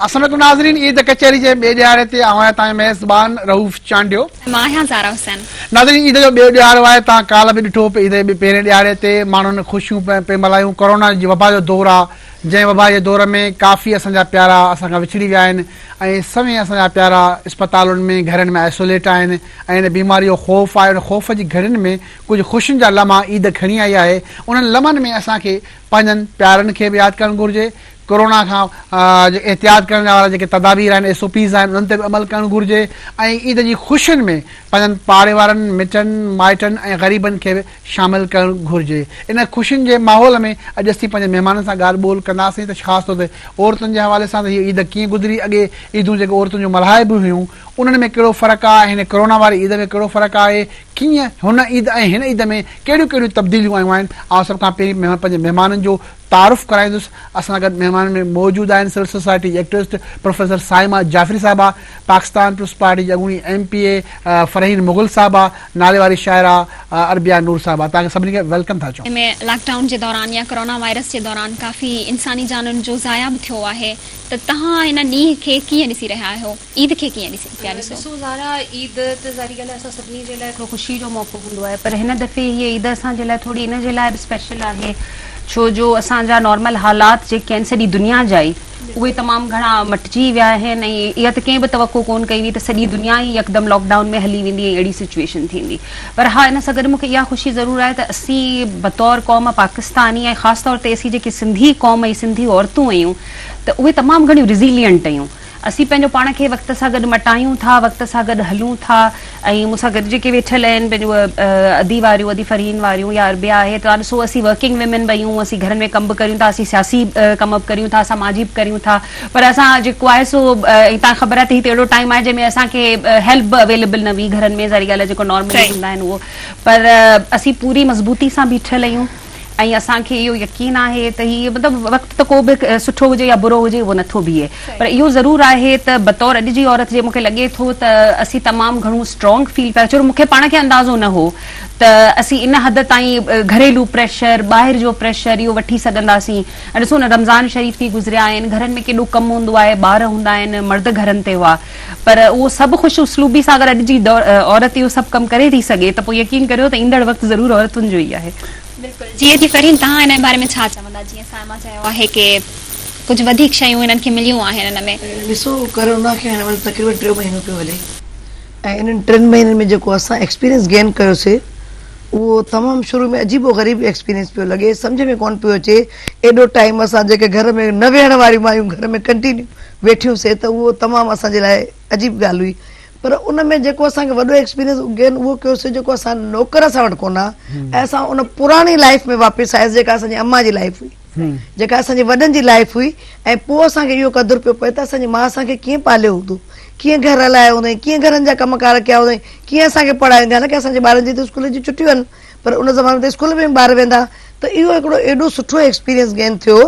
السلام عليڪم ناظرين عيد ڪچهري جي ٻئي ڏهاڙي تي آئون آهيان توهان جو ميزبان رئوف چانڊيو. ۽ مان آهيان زارا حسين. ناظرين عيد جو ٻيو ڏهاڙو آهي توهان ڪالهه به ڏٺو عيد جي پهرين ڏهاڙي تي ماڻهن خوشيون پئي ملهايون ڪورونا جي وبا جو دور آهي جنهن وبا جي دور ۾ ڪافي اسان جا پيارا اسان کان وڇڙي ويا آهن ۽ سوين اسان جا پيارا اسپتالن ۾ گهرن ۾ آئسوليٽ آهن ۽ ان بيماري جو خوف آهي ان خوف جي گهڙين ۾ ڪجهه خوشين جا لمحا عيد کڻي آئي آهي انهن لمحن ۾ اسان کي پنهنجن پيارن کي به ياد ڪرڻ گهرجي ڪورونا کان احتياط ڪرڻ وارا جيڪي تدابير آهن ايس او پيز آهن انهن تي به عمل ڪرڻ گهرجي ۽ عيد جي خوشين ۾ پنهنجن پاڙي وارن مٽن مائٽن ۽ غريبن کي به شامل ڪرڻ گهرجي ان خوشين جي ماحول ۾ اڄ اسين پنهنجي مهمانن سان ڳالهه ٻولهه ڪنداسين ته خاص طور تي عورتن جي حوالي سان ته هيء عيد ڪيئن گذري اڳي عيدون جيڪي عورتن جون ملهائبيون هيون انهن ۾ ڪهڙو فرق آهي ۽ هن ڪورونا واري عيد ۾ ڪهڙو فرق آهي ڪيئن هن عيد ۽ هن عيد ۾ ڪهڙيون ڪهڙيون تبديليون آيون آهن آئون سڀ کان پهرين پنهنجي مهمانن جو تعارف ڪرائيندس. اسان سان گڏ مهمانن ۾ موجود آهن سول سوسائٽي جي ايڪٽوسٽ پروفيسر صائمه جعفري صاحبه، پاڪستان پيپلز پارٽي جي اڳوڻي ايم پي اي فرحين مغل صاحبه، ناليواري شاعره اربيا نور صاحبه. توهان کي سڀني کي welcome ٿا چئون. ۾ لاڪ ڊائون جي دوران يا ڪورونا وائرس جي دوران ڪافي انساني جانن جو ضايع به ٿيو آهي ته توهان هن ڏينهن کي ڪيئن ڏسي رهيا آهيو؟ عيد کي ڪيئن ڏسي پيا ڏسو؟ ڏسو زارا عيد ته ظاهري ڳالهه آهي اسان سڀني جي لاء هڪڙو خوشي جو موقعو هوندو آهي پر هن دفعي هيء عيد اسان جي لاء ٿوري ان جي لاء به اسپيشل آهي ڇو جو اسان جا نارمل حالات جيڪي آهن سڄي دنيا جا ئي اهي تمام گهڻا مٽجي ويا آهن ۽ اها ته ڪنهن به توقع ڪونه ڪئي هئي ته سڄي دنيا ئي يڪدم لاڪ ڊائون ۾ هلي ويندي ۽ اهڙي سچوئيشن ٿيندي پر ها ان سان گڏ مون کي اها خوشي ضرور آهي ته اسين بطور قوم پاڪستاني ۽ خاص طور تي اسين جيڪي سنڌي قوم ۽ سنڌي عورتون آهيون ته اهي تمام گهڻيون ريزيلينٽ آهيون اسين پنهنجو پاڻ کي وقت سان گڏ مٽايون ٿا، وقت سان گڏ هلون ٿا ۽ مون سان گڏ جيڪي ويٺل آهن پنهنجو ادي واريون، ادي فرحين واريون يا اربيا آهي ته ڏسو اسين ورڪنگ ويمن به آهيون، اسين گهرن ۾ ڪم به ڪريون ٿا، اسين سياسي ڪم به ڪريون ٿا، سماجي به ڪريون ٿا پر اسان جيڪو آهي سو ۽ تان خبر آهي ته هي ته اهڙو ٽائيم آهي جنهن ۾ اسان کي هيلپ به اويليبل نه هئي گهرن ۾ ظاهري ڳالهه آهي جيڪو نارملي هوندا آهن اهو پر اسين پوري مضبوطي سان بيٺل آهيون. ۽ اسان کي اهو يقين آهي ته هي مطلب وقت ته ڪو به سٺو هجي يا برو هجي اهو نٿو بيهي پر اهو ضرور آهي ته بطور اڄ جي عورت جي مون کي لڳي ٿو ته اسين تمام گهڻو اسٽرانگ فيل پيا ڇو مون کي پاڻ کي اندازو نه هو ته اسين ان حد تائين گهريلو پريشر ٻاهر جو پريشر اهو وٺي سگهنداسين ۽ ڏسو نه رمضان شريف ٿي گذريا آهن گهرن ۾ ڪيڏو ڪم هوندو آهي ٻار هوندا آهن مرد گهرن تي هئا پر اهو سڀ خوش اسلوبي سان اگر اڄ جي عورت اهو سڀ ڪم ڪري ٿي سگهي ته پوء يقين ڪريو ته ايندڙ وقت ضرور عورتن جو ئي آهي. بلڪل جي ادي فرحين توهان ان باري ۾ ڇا چوندا جيئن صائمه چيو آهي ڪي ڪجهه وڌيڪ شيون هنن کي مليون آهن ان ۾. ڏسو ڪرونا کي هن مهل تقريبن ٽيون مهينو پيو هلي ۽ انهن ٽن مهينن ۾ جيڪو اسان ايڪسپيرينس گين ڪيوسي اهو تمام شروع ۾ عجيب و غريب ايڪسپيرينس پيو لڳي سمجهه ۾ ڪونه پيو اچي ايڏو ٽائيم اسان جيڪي گهر ۾ نه ويهڻ واريون مايون گهر ۾ ڪنٽينيو ويٺيون سي ته اهو تمام اسان جي لاء عجيب ڳالهه هئي پر ان ۾ جيڪو اسان کي وڏو ايڪسپيرينس گين اهو ڪيوسي جيڪو اسان نوڪر اسان وٽ ڪونه ها ۽ اسان ان پراڻي لائيف ۾ واپس آياسي جيڪا اسان جي امان جي لائيف هئي جيڪا اسان جي وڏن جي لائيف هئي ۽ پوء اسان کي اهو قدر پيو پئي ته اسان جي ماء اسان کي ڪيئن پاليو هوندو ڪيئن گهر هلايو هوندائين ڪيئن گهرن جا ڪم ڪار ڪيا هوندائين ڪيئن اسان کي پڙهايو هوندائين حالانڪه اسان جي ٻارن جي ته اسڪول جون ڇٽيون آهن پر ان زماني ۾ ته اسڪول ۾ به ٻار ويندا ته اهو هڪڙو ايڏو سٺو ايڪسپيرينس گين ٿيو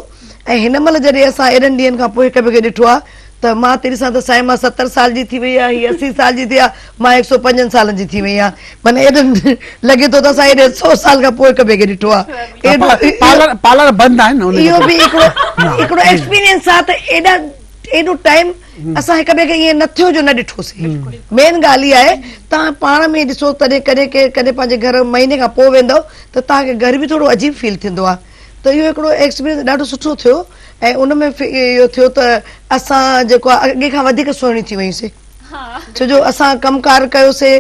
۽ هن مهل جڏهن اسان ايڏن ڏينهن کان پوء هڪ ٻئي کي ڏٺو آهي ته مان ٿي ڏسان ته سائين مان 70 سال جي ٿي وئي آهيان هي 80 سال جي ٿي آهي مان 105 سالن جي ٿي وئي آهيان معنيٰ ايڏن لڳي ٿو ته اسان ايڏي 100 سال کان پوء هڪ ٻئي کي ڏٺو آهي ايڏو پارلر پارلر بند آهن نه اهو به هڪڙو هڪڙو ايڪسپيرينس آهي ته ايڏا ايڏو ٽائيم اسان هڪ ٻئي کي ائين نه ٿيو جو نه ڏٺوسين مين ڳالهه اها آهي توهان پاڻ ۾ ڏسو تڏهن ڪڏهن ڪڏهن پنهنجي گهر مهيني کان پوء ويندؤ ته توهان کي گهر به ٿورو عجيب فيل ٿيندو آهي ته اهو هڪڙو ايڪسپيرينس ڏاڍو سٺو ٿيو ۽ ان ۾ اهو ٿيو ته اسان جيڪو آهي اڳي کان وڌيڪ سهڻيون ٿي ويون سي ڇو جو اسان ڪم ڪار ڪيوسي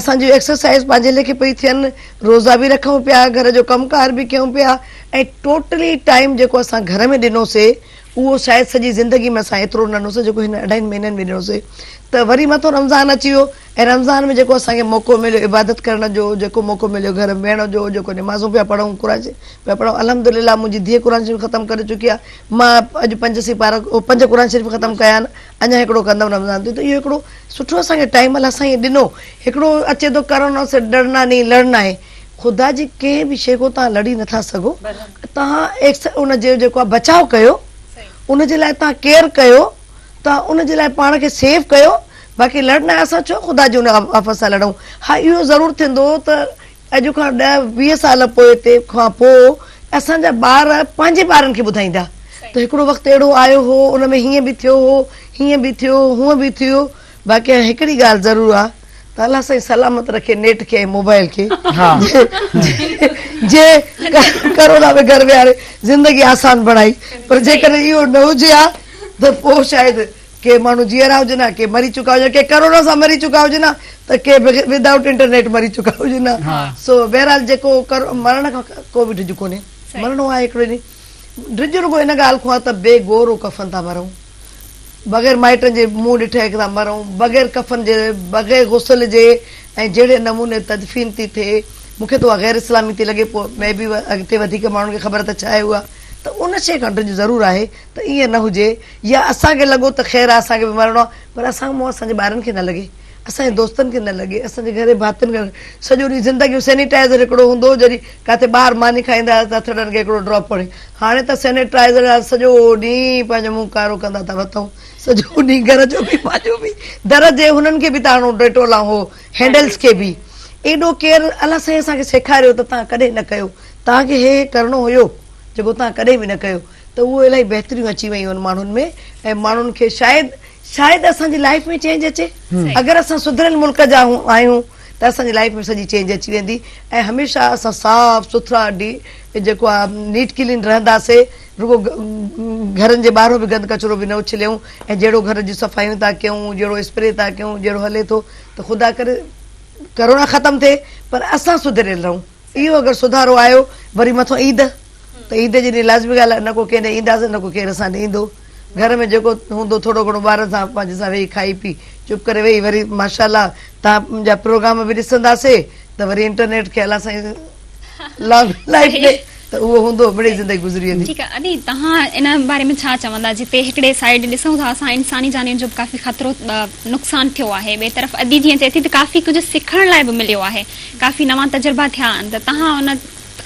اسان جون ايڪسرسائز پنهنجي ليکي پئي ٿين روزا به رکون پيا گهر جو ڪم ڪار به ڪيون پيا ۽ ٽوٽلي ٽائيم جيڪو اسان گهر ۾ ڏنوسي اهو شايد سڄي زندگي ۾ اسان ايترو نه ڏنوسي جيڪو هن اڍائين مهينن ۾ ڏنوسي ته وري مٿو رمضان اچي ويو ۽ رمضان ۾ جيڪو اسان کي موقعو مليو عبادت ڪرڻ جو جيڪو موقعو مليو گهر ۾ ويهڻ جو جيڪو نمازون پيا پڙهون قرآن شريف پيا پڙهون الحمدلله منهنجي ڌيء قرآن شريف ختم ڪري چڪي آهي مان اڄ پنج سيپارا پنج قرآن شريف ختم ڪيا آهن اڃا هڪڙو ڪندم رمضان تي ته اهو هڪڙو سٺو اسان کي ٽائيم الله سائين ڏنو هڪڙو اچي ٿو ڪرونا سي ڊرنا نهين لڙنا هي خدا جي ڪنهن به شيء کان توهان لڙي نٿا سگهو توهان ايڪس ان جو جيڪو آهي بچاء ڪيو ان جي لاء توهان ڪيئر ڪيو توهان ان جي لاء پاڻ کي سيف ڪيو باقي لڙڻ اسان ڇو خدا جي ان آفت سان لڙون ها اهو ضرور ٿيندو ته اڄ کان ڏهه 20 سال پوء تي کان پوء اسان جا ٻار پنهنجي ٻارن کي ٻڌائيندا. ته هڪڙو وقت اهڙو آيو هو ان ۾ هيئن به ٿيو هو هيئن به ٿيو هونئن به ٿيو باقي هڪڙي ڳالهه ضرور آ ته الله سائين سلامت رکي نيٽ کي ۽ موبائل کي جي ڪرونا ۾ گهر ويهاري زندگي آسان بڻائي پر جيڪڏهن اهو نه هجي ها ته پوء شايد ڪي ماڻهو جيئرا هجن ها ڪي مري چڪا هجن ڪي ڪرونا سان مري چڪا هجن ها ته ڪي ودائوٽ انٽرنيٽ مري چڪا هجن ها سو بهرحال جيڪو مرڻ کان ڪو به ڊڄ ڪونهي مرڻو آهي هڪڙي ڏينهن ڊڄ رڳو ان ڳالهه کان آهي ته بي گور و ڪفن ٿا مرون بغير مائٽن جي منهن ڏٺي ٿا مرون بغير ڪفن جي بغير غسل جي ۽ جهڙي نموني تدفين ٿي ٿئي مون کي ته اها غير اسلامي ٿي لڳي پوء مي بي اڳتي وڌيڪ ماڻهن کي خبر ته ڇا آهي اها ته ان شيء کان ڊڄ ضرور آهي ته ائين نه هجي يا اسان کي لڳو ته خير آهي اسان کي به مرڻو آهي پر اسان مون اسان جي ٻارن کي نه لڳي اسان جي دوستن کي نه لڳي اسان جي گهر جي ڀاتين کي نه لڳي سڄو ڏينهن زندگي سينيٽائزر هڪڙو هوندو هو جڏهن ڪاٿي ٻاهر ماني کائيندا هئا ته هٿڙن کي هڪڙو ڊراپ هڻي هاڻي ته سينيٽائزر آهي سڄو ڏينهن پنهنجو منهن ڪارو ڪندا ٿا وتون سڄو ڏينهن گهر جو به پنهنجو به در جي هنن کي به ٿا هڻون ڊيٽول ۽ هو هينڊلز کي به ايڏو ڪيئر الله سائين اسان کي سيکاريو ته توهان ڪڏهن نه ڪيو توهان کي هي هي ڪرڻو هيو جيڪو توهان ڪڏهن به نه ڪيو ته اهو الاهي بهتريون اچي ويون آهن ماڻهن ۾ ۽ ماڻهن کي شايد شايد اسان جي لائيف ۾ چينج اچي اگر اسان سڌريل ملڪ جا آهيون ته اسان جي لائيف ۾ سڄي چينج اچي ويندي ۽ هميشه اسان صاف سٿرا ڊي جيڪو آهي نيٽ ڪلين رهنداسي رڳو گهرن جي ٻاهرون به گند ڪچرو به نه اڇليون ۽ جهڙو گهر جون صفايون ٿا ڪيون جهڙو اسپري ٿا ڪيون جهڙو هلي ٿو ته خدا ڪري ڪرونا ختم ٿئي پر اسان سڌريل رهون اهو اگر سڌارو آيو وري مٿو عيد ته عيد جي ڏينهن لازمي ڳالهه آهي نه ڪو ڪنهن ڏي اينداسين نه ڪو ڪير اسان ڏي ايندو. گهر ۾ جيڪو هوندو ٿورو گهڻو ٻارن سان پنهنجي سان ويهي کائي پي چپ ڪري ويهي وري ماشاء الله توهان جا پروگرام به ڏسنداسي ته وري انٽرنيٽ کي الله سائين لانگ لائيف ڏي ته اهو هوندو مڙئي زندگي گذري ويندي. ٺيڪ آهي ادي توهان ان باري ۾ ڇا چوندا جتي هڪڙي سائيڊ ڏسون ٿا اسان انساني جانين جو به ڪافي خطرو نقصان ٿيو آهي ٻئي طرف ادي جيئن چئي ٿي ته ڪافي ڪجهه سکڻ لاء به مليو آهي ڪافي نوان تجربا ٿيا آهن ته توهان ان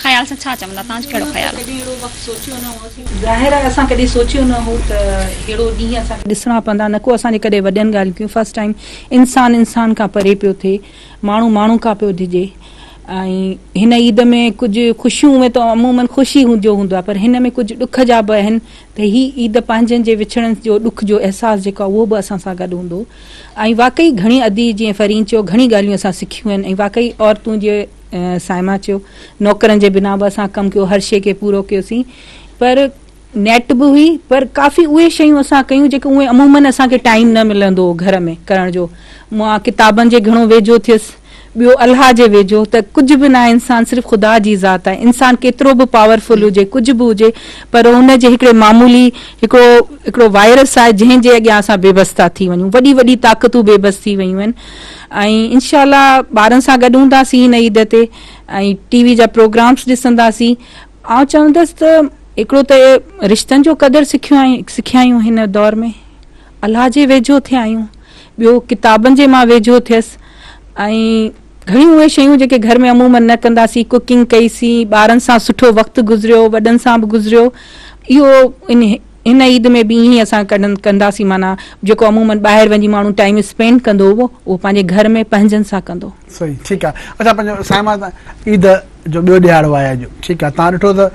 خيال سان ڇا چوندا؟ توهان جو ڪهڙو خيال آهي؟ ڪڏهن اهڙو وقت سوچيو نه هوسين. ظاهر آهي اسان ڪڏهن سوچيو نه هو ته اهڙو ڏينهن اسان کي ڏسڻا پوندا نه ڪو اسان جي ڪڏهن وڏين ڳالهيون ڪيون فرسٽ ٽائيم انسان انسان کان پري پيو ٿئي ماڻهو ماڻهو کان پيو ڊڄي ۽ هن عيد ۾ ڪجهه خوشيون اونئن ته عمومن خوشي جو هوندو آهي پر هن ۾ ڪجهه ڏک جا به آهن ته هي عيد پنهنجن جي وڇڙڻ جو ڏک جو احساس جيڪو آهي اهو به اسان سان گڏ هوندو ۽ واقعي گهڻي ادي جيئن فرين چيو گهڻي ڳالهيون اسان سکيون آهن ۽ واقعي عورتون جي صائمه چيو، نوڪرن جي بنا به اسان ڪم ڪيو، هر شيء کي پورو ڪيوسين، پر نيٽ به هئي، پر ڪافي اهي شيون اسان ڪيون جيڪي اونئن عموماً اسان کي ٽائيم نه ملندو هو گهر ۾ ڪرڻ جو. مان ڪتابن جي گهڻو ويجهو ٿيس، ٻيو الله جي ويجهو ته ڪجهه به ناهي انسان صرف خدا جي ذات آهي، انسان ڪيترو به پاورفل هجي، ڪجهه به هجي پر ان جي هڪڙي معمولي هڪڙو هڪڙو وائرس آهي جنهن جي اڳيان اسان بيبس ٿا ٿي وڃون، وڏي وڏي طاقتون بيبس ٿي ويون آهن. ۽ انشاء الله ٻارن سان گڏ هونداسين هن عيد تي ۽ ٽي وي جا پروگرامس ڏسنداسين آئون چوندس ته هڪڙو ته رشتن جو قدر سکيو آهيون سکيا آهيون هن دور ۾ الله جي ويجهو ٿيا آهيون ٻيو ڪتابن جي مان ويجهو ٿيس ۽ گهڻيون اهي شيون جيڪي گهر ۾ عمومن نه ڪنداسين ڪوڪنگ ڪئيسين ٻارن سان سٺو وقت گذريو وڏن سان به گذريو اهو ان هن عيد ۾ به ائين ئي اسان ڪڏن ڪنداسين معنيٰ جيڪو عموماً ٻاهر وڃي ماڻهو ٽائيم اسپينڊ ڪندو هو اهو پنهنجي گهر ۾ پنهنجن سان ڪندو. صحيح ٺيڪ آ اڇا پنهنجو صائمه عيد جو ٻيو ڏهاڙو آهي اڄ ٺيڪ آ توهان ڏٺو ته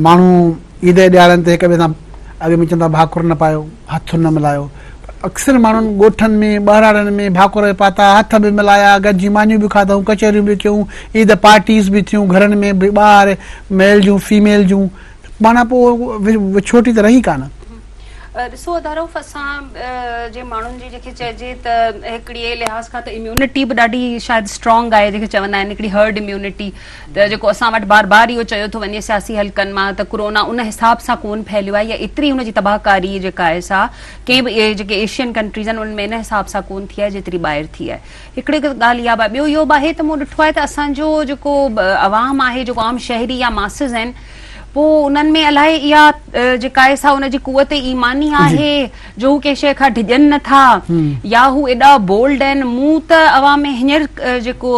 ماڻهو عيد جي ڏهاڙن تي هڪ ٻئي سان اڳ ۾ چوندا ڀاڪر نه پايو هٿ نه ملايو اڪثر ماڻهن ڳوٺن ۾ ٻهراڙين ۾ ڀاڪر به پاتا هٿ به ملايا گڏجي مانيون به کاڌائون ڪچهريون به ڪيون عيد پارٽيز به ٿيون گهرن ۾ به ٻاهر ميل جون فيميل جون معنيٰ پوء وڇوٽي ته رهي ڪانه. ڏسو ادا رئوف اسان جي ماڻهن جي جيڪي چئجي ته هڪڙي لحاظ کان ته اميونٽي به ڏاڍي شايد اسٽرانگ آهي جيڪي چوندا آهن هڪڙي هرڊ اميونٽي ته جيڪو اسان وٽ بار بار اهو چيو ٿو وڃي سياسي حلقن مان ته ڪورونا ان حساب سان ڪون ڦهليو آهي يا ايتري ان جي تباهڪاري جيڪا آهي سا ڪنهن به جيڪي ايشين ڪنٽريز آهن انهن ۾ ان حساب سان ڪون ٿي آهي جيتري ٻاهر ٿي آهي هڪڙي ڳالهه اها به آهي ٻيو اهو به آهي ته مون ڏٺو آهي ته اسان جو جيڪو عوام آهي جيڪو عام شهري يا ماسز آهن پوء انهن ۾ الائي اها جيڪا آهي سا ان جي قوت ايماني آهي جو هو ڪنهن شيء کان ڊڄن نه ٿا يا هو ايڏا بولڊ آهن مون ته عوام ۾ هينئر جيڪو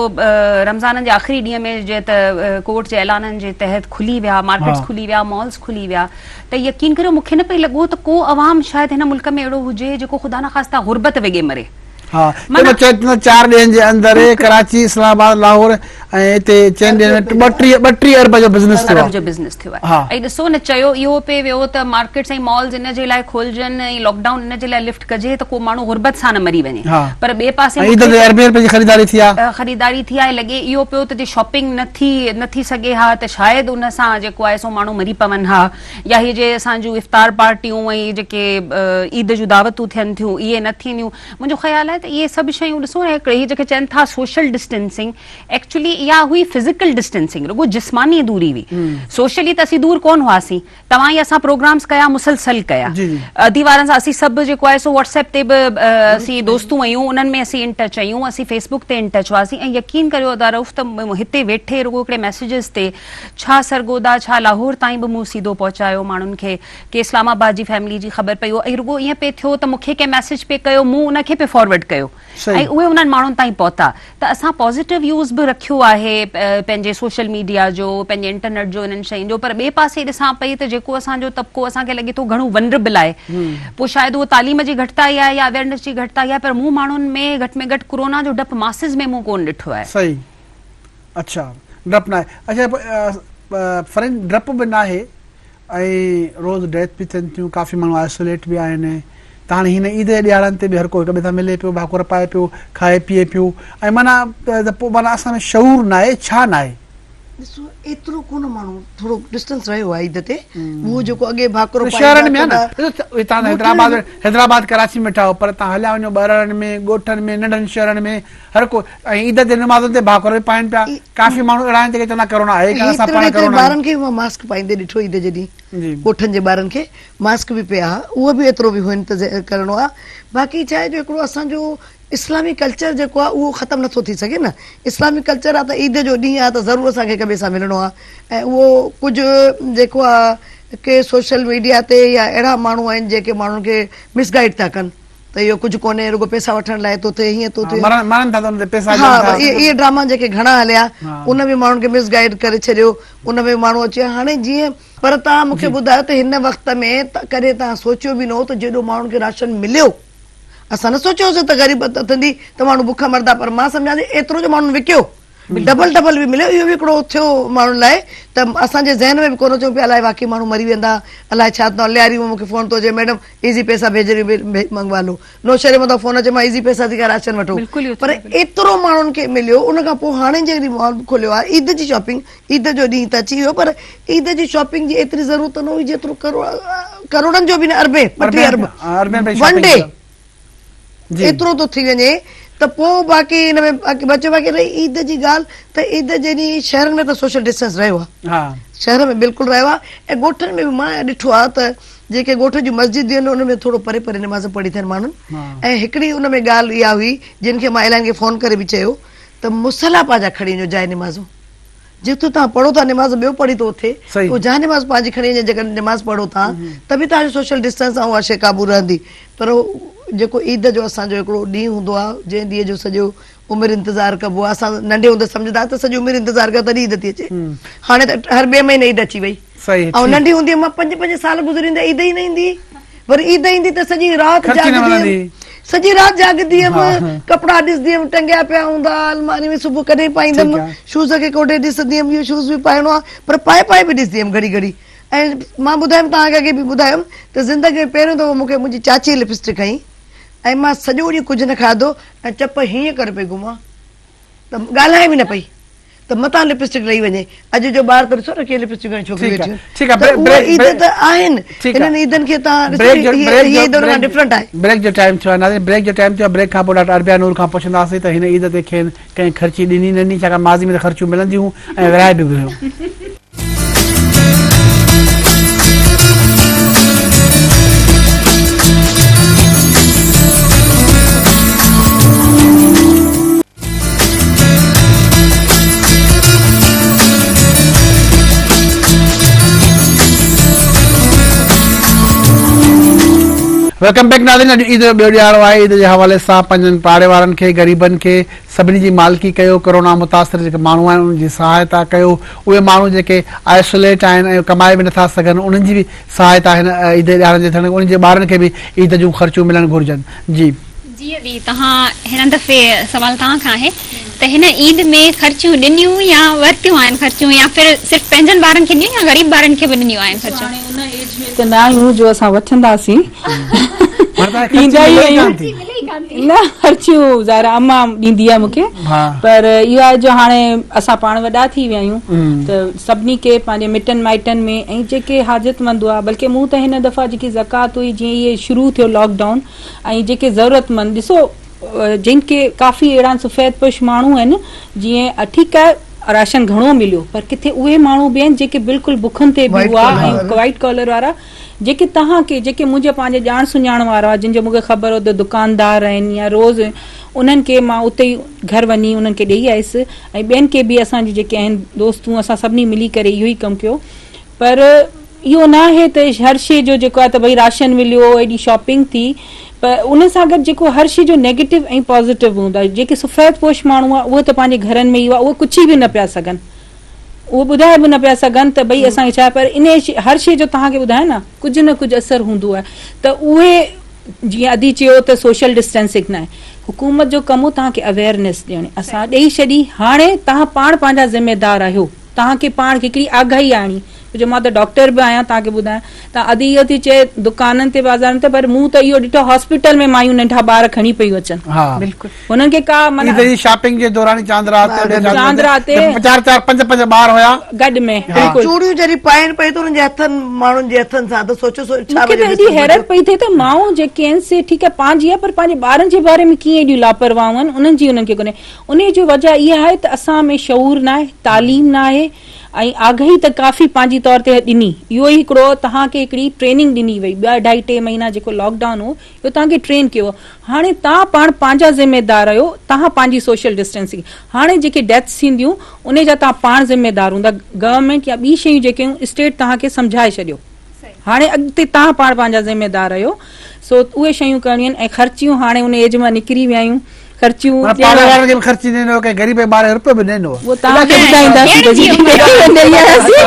رمضانن جي آخري ڏينهن ۾ جيئن ته ڪورٽ جي اعلانن جي تحت کلي ويا مارڪيٽس کلي ويا مالز کلي ويا ته يقين ڪريو مون کي نه پئي لڳو ته ڪو عوام شايد هن ملڪ ۾ اهڙو هجي جيڪو خدا نخواسته غربت وگهي مري. ها چئي ٿو چار ڏينهن جي اندر ڪراچي، اسلام آباد، لاهور ۽ هتي چئن ڏينهن ۾ 32 32 ارب جو بزنس ٿيو ارب آهي جو بزنس ٿيو آهي ها. ۽ ڏسو نه چيو اهو پئي ويو ته مارڪيٽس ۽ مالز ان جي لاء کولجن ۽ لاڪ ڊائون ان جي لاء لفٽ ڪجي ته ڪو ماڻهو غربت سان نه مري وڃي ها. پر ٻئي پاسي ۽ مون عيد کي تي اربين رپين جي خريداري ٿي آهي. خريداري ٿي آهي لڳي اهو پيو ته جي شاپنگ نه ٿي نه ٿي سگهي ها ته شايد ان سان جيڪو آهي سو ماڻهو مري پون ها يا هي جي اسان جون افطار پارٽيون ۽ جيڪي عيد جون دعوتون ٿين ٿيون اهي نه ٿينديون منهنجو خيال آهي ته اهي سڀ شيون ڏسو نه هڪڙي هي جيڪي چون ٿا سوشل ڊسٽنسنگ ايڪچولي اها هئي فزيڪل ڊسٽنسنگ رڳو جسماني دوري هئي سوشلي ته اسين دور ڪون هئاسين توهان ئي اسان پروگرامز ڪيا مسلسل ڪيا ادي وارن سان اسين سڀ جيڪو آهي سو واٽس ايپ تي به اسين دوستون آهيون انهن ۾ اسين ان ٽچ آهيون اسين فيس بڪ تي ان ٽچ هئاسين ۽ يقين ڪريو ادا رئوف ته هتي ويٺي رڳو هڪڙي ميسيجز تي ڇا سرگودا ڇا لاهور تائين به مون سيڌو پهچايو ماڻهن کي ڪي اسلام آباد جي فيملي جي خبر پئي ۽ رڳو ائين پئي ٿيو ته مون کي ڪنهن ميسيج پئي ڪيو مون ان کي پئي فارورڊ ڪيو ۽ اهي انهن ماڻهن تائين پهتا ته اسان پازيٽو يوز به رکيو آهي پنهنجي سوشل ميڊيا جو پنهنجي انٽرنيٽ جو انهن شين جو پر ٻئي پاسي ڏسان پئي ته جيڪو اسان جو طبقو اسان کي لڳي ٿو گهڻو ونربل آهي پوء شايد اهو تعليم جي گهٽتائي آهي يا اويئرنيس جي گهٽتائي آهي پر مون ماڻهن ۾ گهٽ ۾ گهٽ ڪورونا جو ڊپ ماسز ۾ مون ڪونه ڏٺو آهي. صحيح اڇا ڊپ ناهي اڇا فرين ڊپ به ناهي ۽ روز ڊيٿ به ٿين ٿيون ڪافي ماڻهو آئسوليٽ به آهن ته هاڻي هن عيد جي ڏهاڙن تي به هر ڪو هڪ ٻئي سان ملي پيو ڀاڪر پائي پيو کائي پيئي پيو ۽ معنيٰ ته پوء معنيٰ اسان ۾ شعور ناهي ڇا ناهي. ڏسو ايترو ڪونه ماڻهو ٿورو ڊسٽنس رهيو آهي عيد تي اهو جيڪو اڳي ڀاڪر پائيندا شهرن ۾ آهي نه ڏسو هتان حيدرآباد حيدرآباد ڪراچي ۾ ويٺا آهيو پر تان هليا وڃو ٻهراڙين ۾ ڳوٺن ۾ ننڍن شهرن ۾ هر ڪو ۽ عيد تي نمازن تي ڀاڪر به پائين پيا. ڪافي ماڻهو اهڙا آهن جيڪي چوندا ڪرونا آهي ڪانه اسان پاڻ ڪرونا آهيون. ٻارن کي به مان ماسڪ پائيندي ڏٺو عيد جي ڏينهن ڳوٺن جي ٻارن کي ماسڪ به پيا ها اهو به ايترو به هين ته ڪرڻو آهي باقي ڇا آهي جو هڪڙو اسان جو اسلامي ڪلچر جيڪو آهي اهو ختم نٿو ٿي سگهي نه اسلامي ڪلچر آهي ته عيد جو ڏينهن آهي ته ضرور اسان کي هڪ ٻئي سان ملڻو آهي ۽ اهو ڪجهه جيڪو آهي ڪي سوشل ميڊيا تي يا اهڙا ماڻهو آهن جيڪي ماڻهن کي مس گائيڊ ٿا ڪن ته اهو ڪجهه ڪونهي رڳو پئسا وٺڻ لاء ٿو ٿئي هيئن ٿو ٿئي. مرن ٿا ته ان تي پئسا ڏين ٿا. ها اهي ڊراما جيڪي گهڻا هليا ان ۾ ماڻهن کي مس گائيڊ ڪري ڇڏيو ان ۾ ماڻهو اچي ويا هاڻي جيئن پر توهان مون کي ٻڌايو ته هن وقت ۾ ڪڏهن توهان سوچيو به نه هو ته جيڏو ماڻهن کي راشن مليو اسان نه سوچيو هوسين ته غريبت اٿندي ته ماڻهو بک مرندا پر مان سمجهان ٿي ايترو جو ماڻهن وڪيو ڊبل ڊبل به مليو اهو به هڪڙو ٿيو ماڻهن لاء ته اسان جي ذهن ۾ به ڪونه چئون پيا الائي واقعي ماڻهو مري ويندا الائي ڇا ٿيندو لياري مان مونکي فون ٿو اچي ميڊم ايزي پئسا ڀيج رهي هون منگوا لو نوشهري مان ٿو فون اچي مان ايزي پئسا ٿي ڪيان راشن وٺو پر ايترو ماڻهن کي مليو ان کان پوء هاڻي جڏهن مال کليو آهي عيد جي شاپنگ عيد جو ڏينهن ته اچي ويو پر عيد جي شاپنگ جي ايتري ضرورت نه هئي جيترو ڪروڙن جو به نه اربين 32 ارب ون ڊي ايترو ٿو ٿي وڃي ته پوء باقي ان ۾ باقي بچيو باقي رهي عيد جي ڳالهه ته عيد جي ڏينهن شهرن ۾ ته سوشل ڊسٽنس رهيو آهي شهر ۾ بلڪل رهيو آهي ۽ ڳوٺن ۾ به مان ڏٺو آهي ته جيڪي ڳوٺ جون مسجديون آهن ان ۾ ٿورو پري پري نماز پڙهي ٿين ماڻهن ۽ هڪڙي ان ۾ ڳالهه اها هئي جن کي مان الاهين کي فون ڪري به چيو ته مصليٰ پنهنجا کڻي وڃو جاء نمازون جتي توهان پڙهو ٿا نماز ٻيو پڙهي ٿو اٿي ته جاء نماز پنهنجي کڻي وڃي جيڪڏهن نماز پڙهو ٿا ته به توهان جو سوشل ڊسٽنس ۽ اها شيء قابو رهندي پر جيڪو عيد جو اسان جو هڪڙو ڏينهن هوندو آهي جنهن ڏينهن جو سڄو عمر انتظار ڪبو آهي اسان ننڍي هوندي سمجهندا هئاسين ته سڄي عمر انتظار ڪيو تڏهن عيد ٿي اچي هاڻي ته هر ٻئي مهيني عيد اچي وئي ۽ ننڍي هوندي مان پنج پنج سال گذري ويندا عيد ئي نه ايندي هئي وري عيد ايندي ته سڄي رات جاڳندي هيم سڄي رات جاڳندي هيم ڪپڙا ڏسندي هيم ٽنگيا پيا هوندا الماري ۾ صبح ڪڏهن پائيندم شوز کي ڪوڍي ڏسندي هيم اهو شوز به پائڻو آهي پر پائي پائي به ڏسندي هيم گهڙي گهڙي ۽ مان ٻڌايم توهان کي اڳي به ٻڌايم ته زندگي ۾ پهريون دفعو مون کي منهنجي چاچي لپسٽڪ هنئي ۽ مان سڄو ڏينهن ڪجهه نه کاڌو ۽ چپ هيئن ڪري پئي گهمان ته ڳالهائي به نه پئي ته متان لپسٽڪ لهي وڃي. اڄ جو ٻار ته ڏسو نه ڪيئن لپسٽڪ هڻي ڇوڪريون ويٺيون آهن. ته اهي عيد ته آهن. انهن عيدن کي توهان ڏسو هي عيد ان کان ڊفرنٽ آهي. بريڪ جو ٽائيم ٿيو آهي ناظرين بريڪ جو ٽائيم ٿيو آهي بريڪ کان پوء ڊاڪٽر اربيا نور کان پڇنداسين ته هن عيد تي کين ڪنهن خرچي ڏني نه ڏني ڇاڪاڻ ماضي ۾ ته خرچيون ملنديون هيون ۽ ورهائي به هيون. Welcome back ناظرين اڄ عيد جو ٻيو ڏهاڙو آهي عيد جي حوالي سان پنهنجن پاڙي وارن کي غريبن کي سڀني جي مالڪي ڪيو ڪورونا متاثر جيڪي ماڻهو آهن انهن جي سهائتا ڪيو اهي ماڻهو جيڪي آئسوليٽ آهن ۽ ڪمائي به نٿا سگهن انهن جي به سهائتا هن عيد جي ڏهاڙن تي ٿيڻ انهن جي ٻارن کي به عيد جون خرچيون ملڻ گهرجن جي. جي ادي توهان هن دفعي سوال توهان کان آهي ته هن عيد ۾ خرچيون ڏنيون يا ورتيون آهن خرچيون يا ڦر صرف پنهنجن ٻارن کي ڏنيون يا غريب ٻارن کي به ڏنيون آهن خرچيون. هاڻي ان ايج ۾ ته نه آهيون جو اسان وٺنداسين ڏيندا ئي آهيون نه خرچيون ظاهر آهي امان ڏيندي آهي مونکي پر اهو آهي جو هاڻي اسان پاڻ وڏا ٿي ويا آهيون ته سڀني کي پنهنجي مٽن مائٽن ۾ ۽ جيڪي حاجتمند هئا بلڪه مون ته هن دفعا جيڪي زڪوات هئي جيئن اهي شروع ٿيو لاڪ ڊائون ۽ جيڪي ضرورتمند ڏسو جن کي ڪافي اهڙا سفيد پوش ماڻهو آهن جيئن ٺيڪ آهي راشن گهڻو مليو پر ڪٿي اهي ماڻهو به آهن جيڪي بلڪل بکن تي به هئا ۽ وائيٽ ڪالر وارا جيڪي توهان کي جيڪي منهنجا پنهنجا ڄاڻ سڃاڻ وارا هئا جن جو مونکي خبر هو ته دڪاندار آهن يا روز انهن کي مان اتي ئي گهر وڃي انهن کي ڏئي آيس ۽ ٻين کي به اسان جون جيڪي آهن دوستون اسان سڀني ملي ڪري اهو ئي ڪم ڪيو پر اهو نه آهي ته هر شيء جو جيڪو آهي ته ڀئي راشن مليو ايڏي شاپنگ ٿي پر ان سان گڏ جيڪو هر شيء جو نيگيٽو ۽ پازيٽو به هوندو آهي جيڪي سفيد پوش ماڻهو هئا اهي ته پنهنجي گهرن ۾ ئي هئا اهي ڪڇي به نه پيا سگهن اهي ٻڌائي به نه پيا سگهن ته ڀئي اسان کي ڇا پر ان هر شيء جو توهان کي ٻڌايان نه ڪجهه نه ڪجهه اثر هوندو آهي ته اهي جيئن ادي چيو ته سوشل ڊسٽينسنگ نه آهي حڪومت جو ڪم هو توهان کي اويئرنيس ڏيڻ اسان ڏئي ڇڏي هاڻي توهان پاڻ پنهنجا ذميدار آهيو توهان کي پاڻ کي هڪڙي آگاهي آڻي جو مان ته ڊاڪٽر به آهيان توهان کي ٻڌايان ته ادي اهو ٿي چئي دڪانن تي بازارن تي پر مون ته اهو ڏٺو هاسپيٽل ۾ مايون ننڍا ٻار کڻي پيون اچن ها بلڪل هنن کي ڪا معنيٰ عيد جي شاپنگ جي دوران چاند رات تي چاند رات تي چار چار پنج پنج ٻار هيا گڏ ۾ بلڪل چوڙيون جڏهن پائين پئي ته انهن جي هٿن ماڻهن جي هٿن سان ته سوچو سو ڇا مون کي ته ايڏي حيرت پئي ٿئي ته مائون جيڪي آهن سي ٺيڪ آهي پنهنجي آهي پر پنهنجي ٻارن جي باري ۾ ڪيئن ايڏيون لاپرواهه آهن انهن جي انهن کي ڪونهي انهيء جو وجه اها آهي ته اسان ۾ شعور ناهي، تعليم ناهي ۽ آگهي ته ڪافي پنهنجي طور تي ڏني. اهو ئي هڪڙو توهان کي هڪڙي ٽريننگ ڏني وئي، ٻه اڍائي ٽي مهينا جيڪو لاڪ ڊائون هو، اهو توهان کي ٽرين ڪيو ويو. هاڻي توهان پاڻ پنهنجا ذميدار آهيو، توهان پنهنجي سوشل ڊسٽينسنگ، هاڻي جيڪي ڊيٿس ٿينديون، انهي جا توهان پاڻ ذميدار هوندا، گورنمينٽ يا ٻي شيون جيڪي آهن، اسٽيٽ توهان کي سمجهائي ڇڏيو. هاڻي اڳتي توهان پاڻ پنهنجا ذميدار آهيو، سو اهي شيون ڪرڻيون آهن ۽ خرچيون هاڻي ان ايج مان نڪري ويا آهيون، خرچيون معنيٰ ڏيڻ پاڙي وارن کي به خرچي نه ڏنو ڪنهن غريب جي ٻار کي روپيو به نه ڏنو. اهو توهان کي ٻڌائينداسين ته جي ڏئي آياسين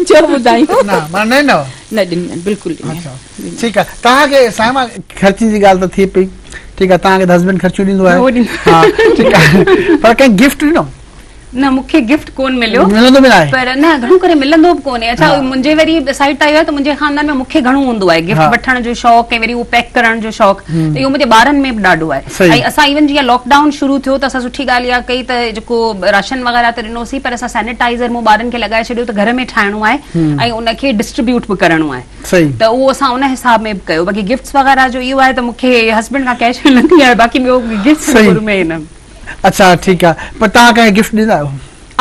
جو ٻڌايون. نه معنيٰ نه ڏنو. نه ڏني آهن بلڪل ڏني آهن. اڇا ٺيڪ آهي توهان کي صائمه خرچي جي ڳالهه ته ٿي پئي ٺيڪ آهي توهان کي ته هسبينڊ خرچيون ڏيندو آهي ها ٺيڪ آهي پر ڪنهن گفٽ ڏنو؟ نه مون کي گفٽ ڪون مليو. ملندو به ناهي. پر نه گهڻو ڪري ملندو به ڪونهي. اڇا منهنجي وري سائيڊ تان اهو آهي ته منهنجي خاندان ۾ مون کي گهڻو هوندو آهي گفٽ وٺڻ جو شوق ۽ وري اهو پيڪ ڪرڻ جو شوق ته اهو منهنجي ٻارن ۾ به ڏاڍو آهي ۽ اسان ايون جيئن لاڪ ڊائون شروع ٿيو ته اسان سٺي ڳالهه اها ڪئي ته جيڪو راشن وغيره ته ڏنوسين پر اسان سينيٽائزر مون ٻارن کي لڳائي ڇڏيو ته گهر ۾ ٺاهڻو آهي ۽ ان کي ڊسٽريبيوٽ به ڪرڻو آهي ته اهو اسان ان حساب ۾ به ڪيو باقي گفٽس وغيره جو اهو آهي ته مون کي هسبينڊ کان ڪيش ملندي آهي باقي ٻيو گفٽس ۾ نه. اڇا ٺيڪ آ پر توهان ڪنهن کي گفٽ ڏيندا آهيو؟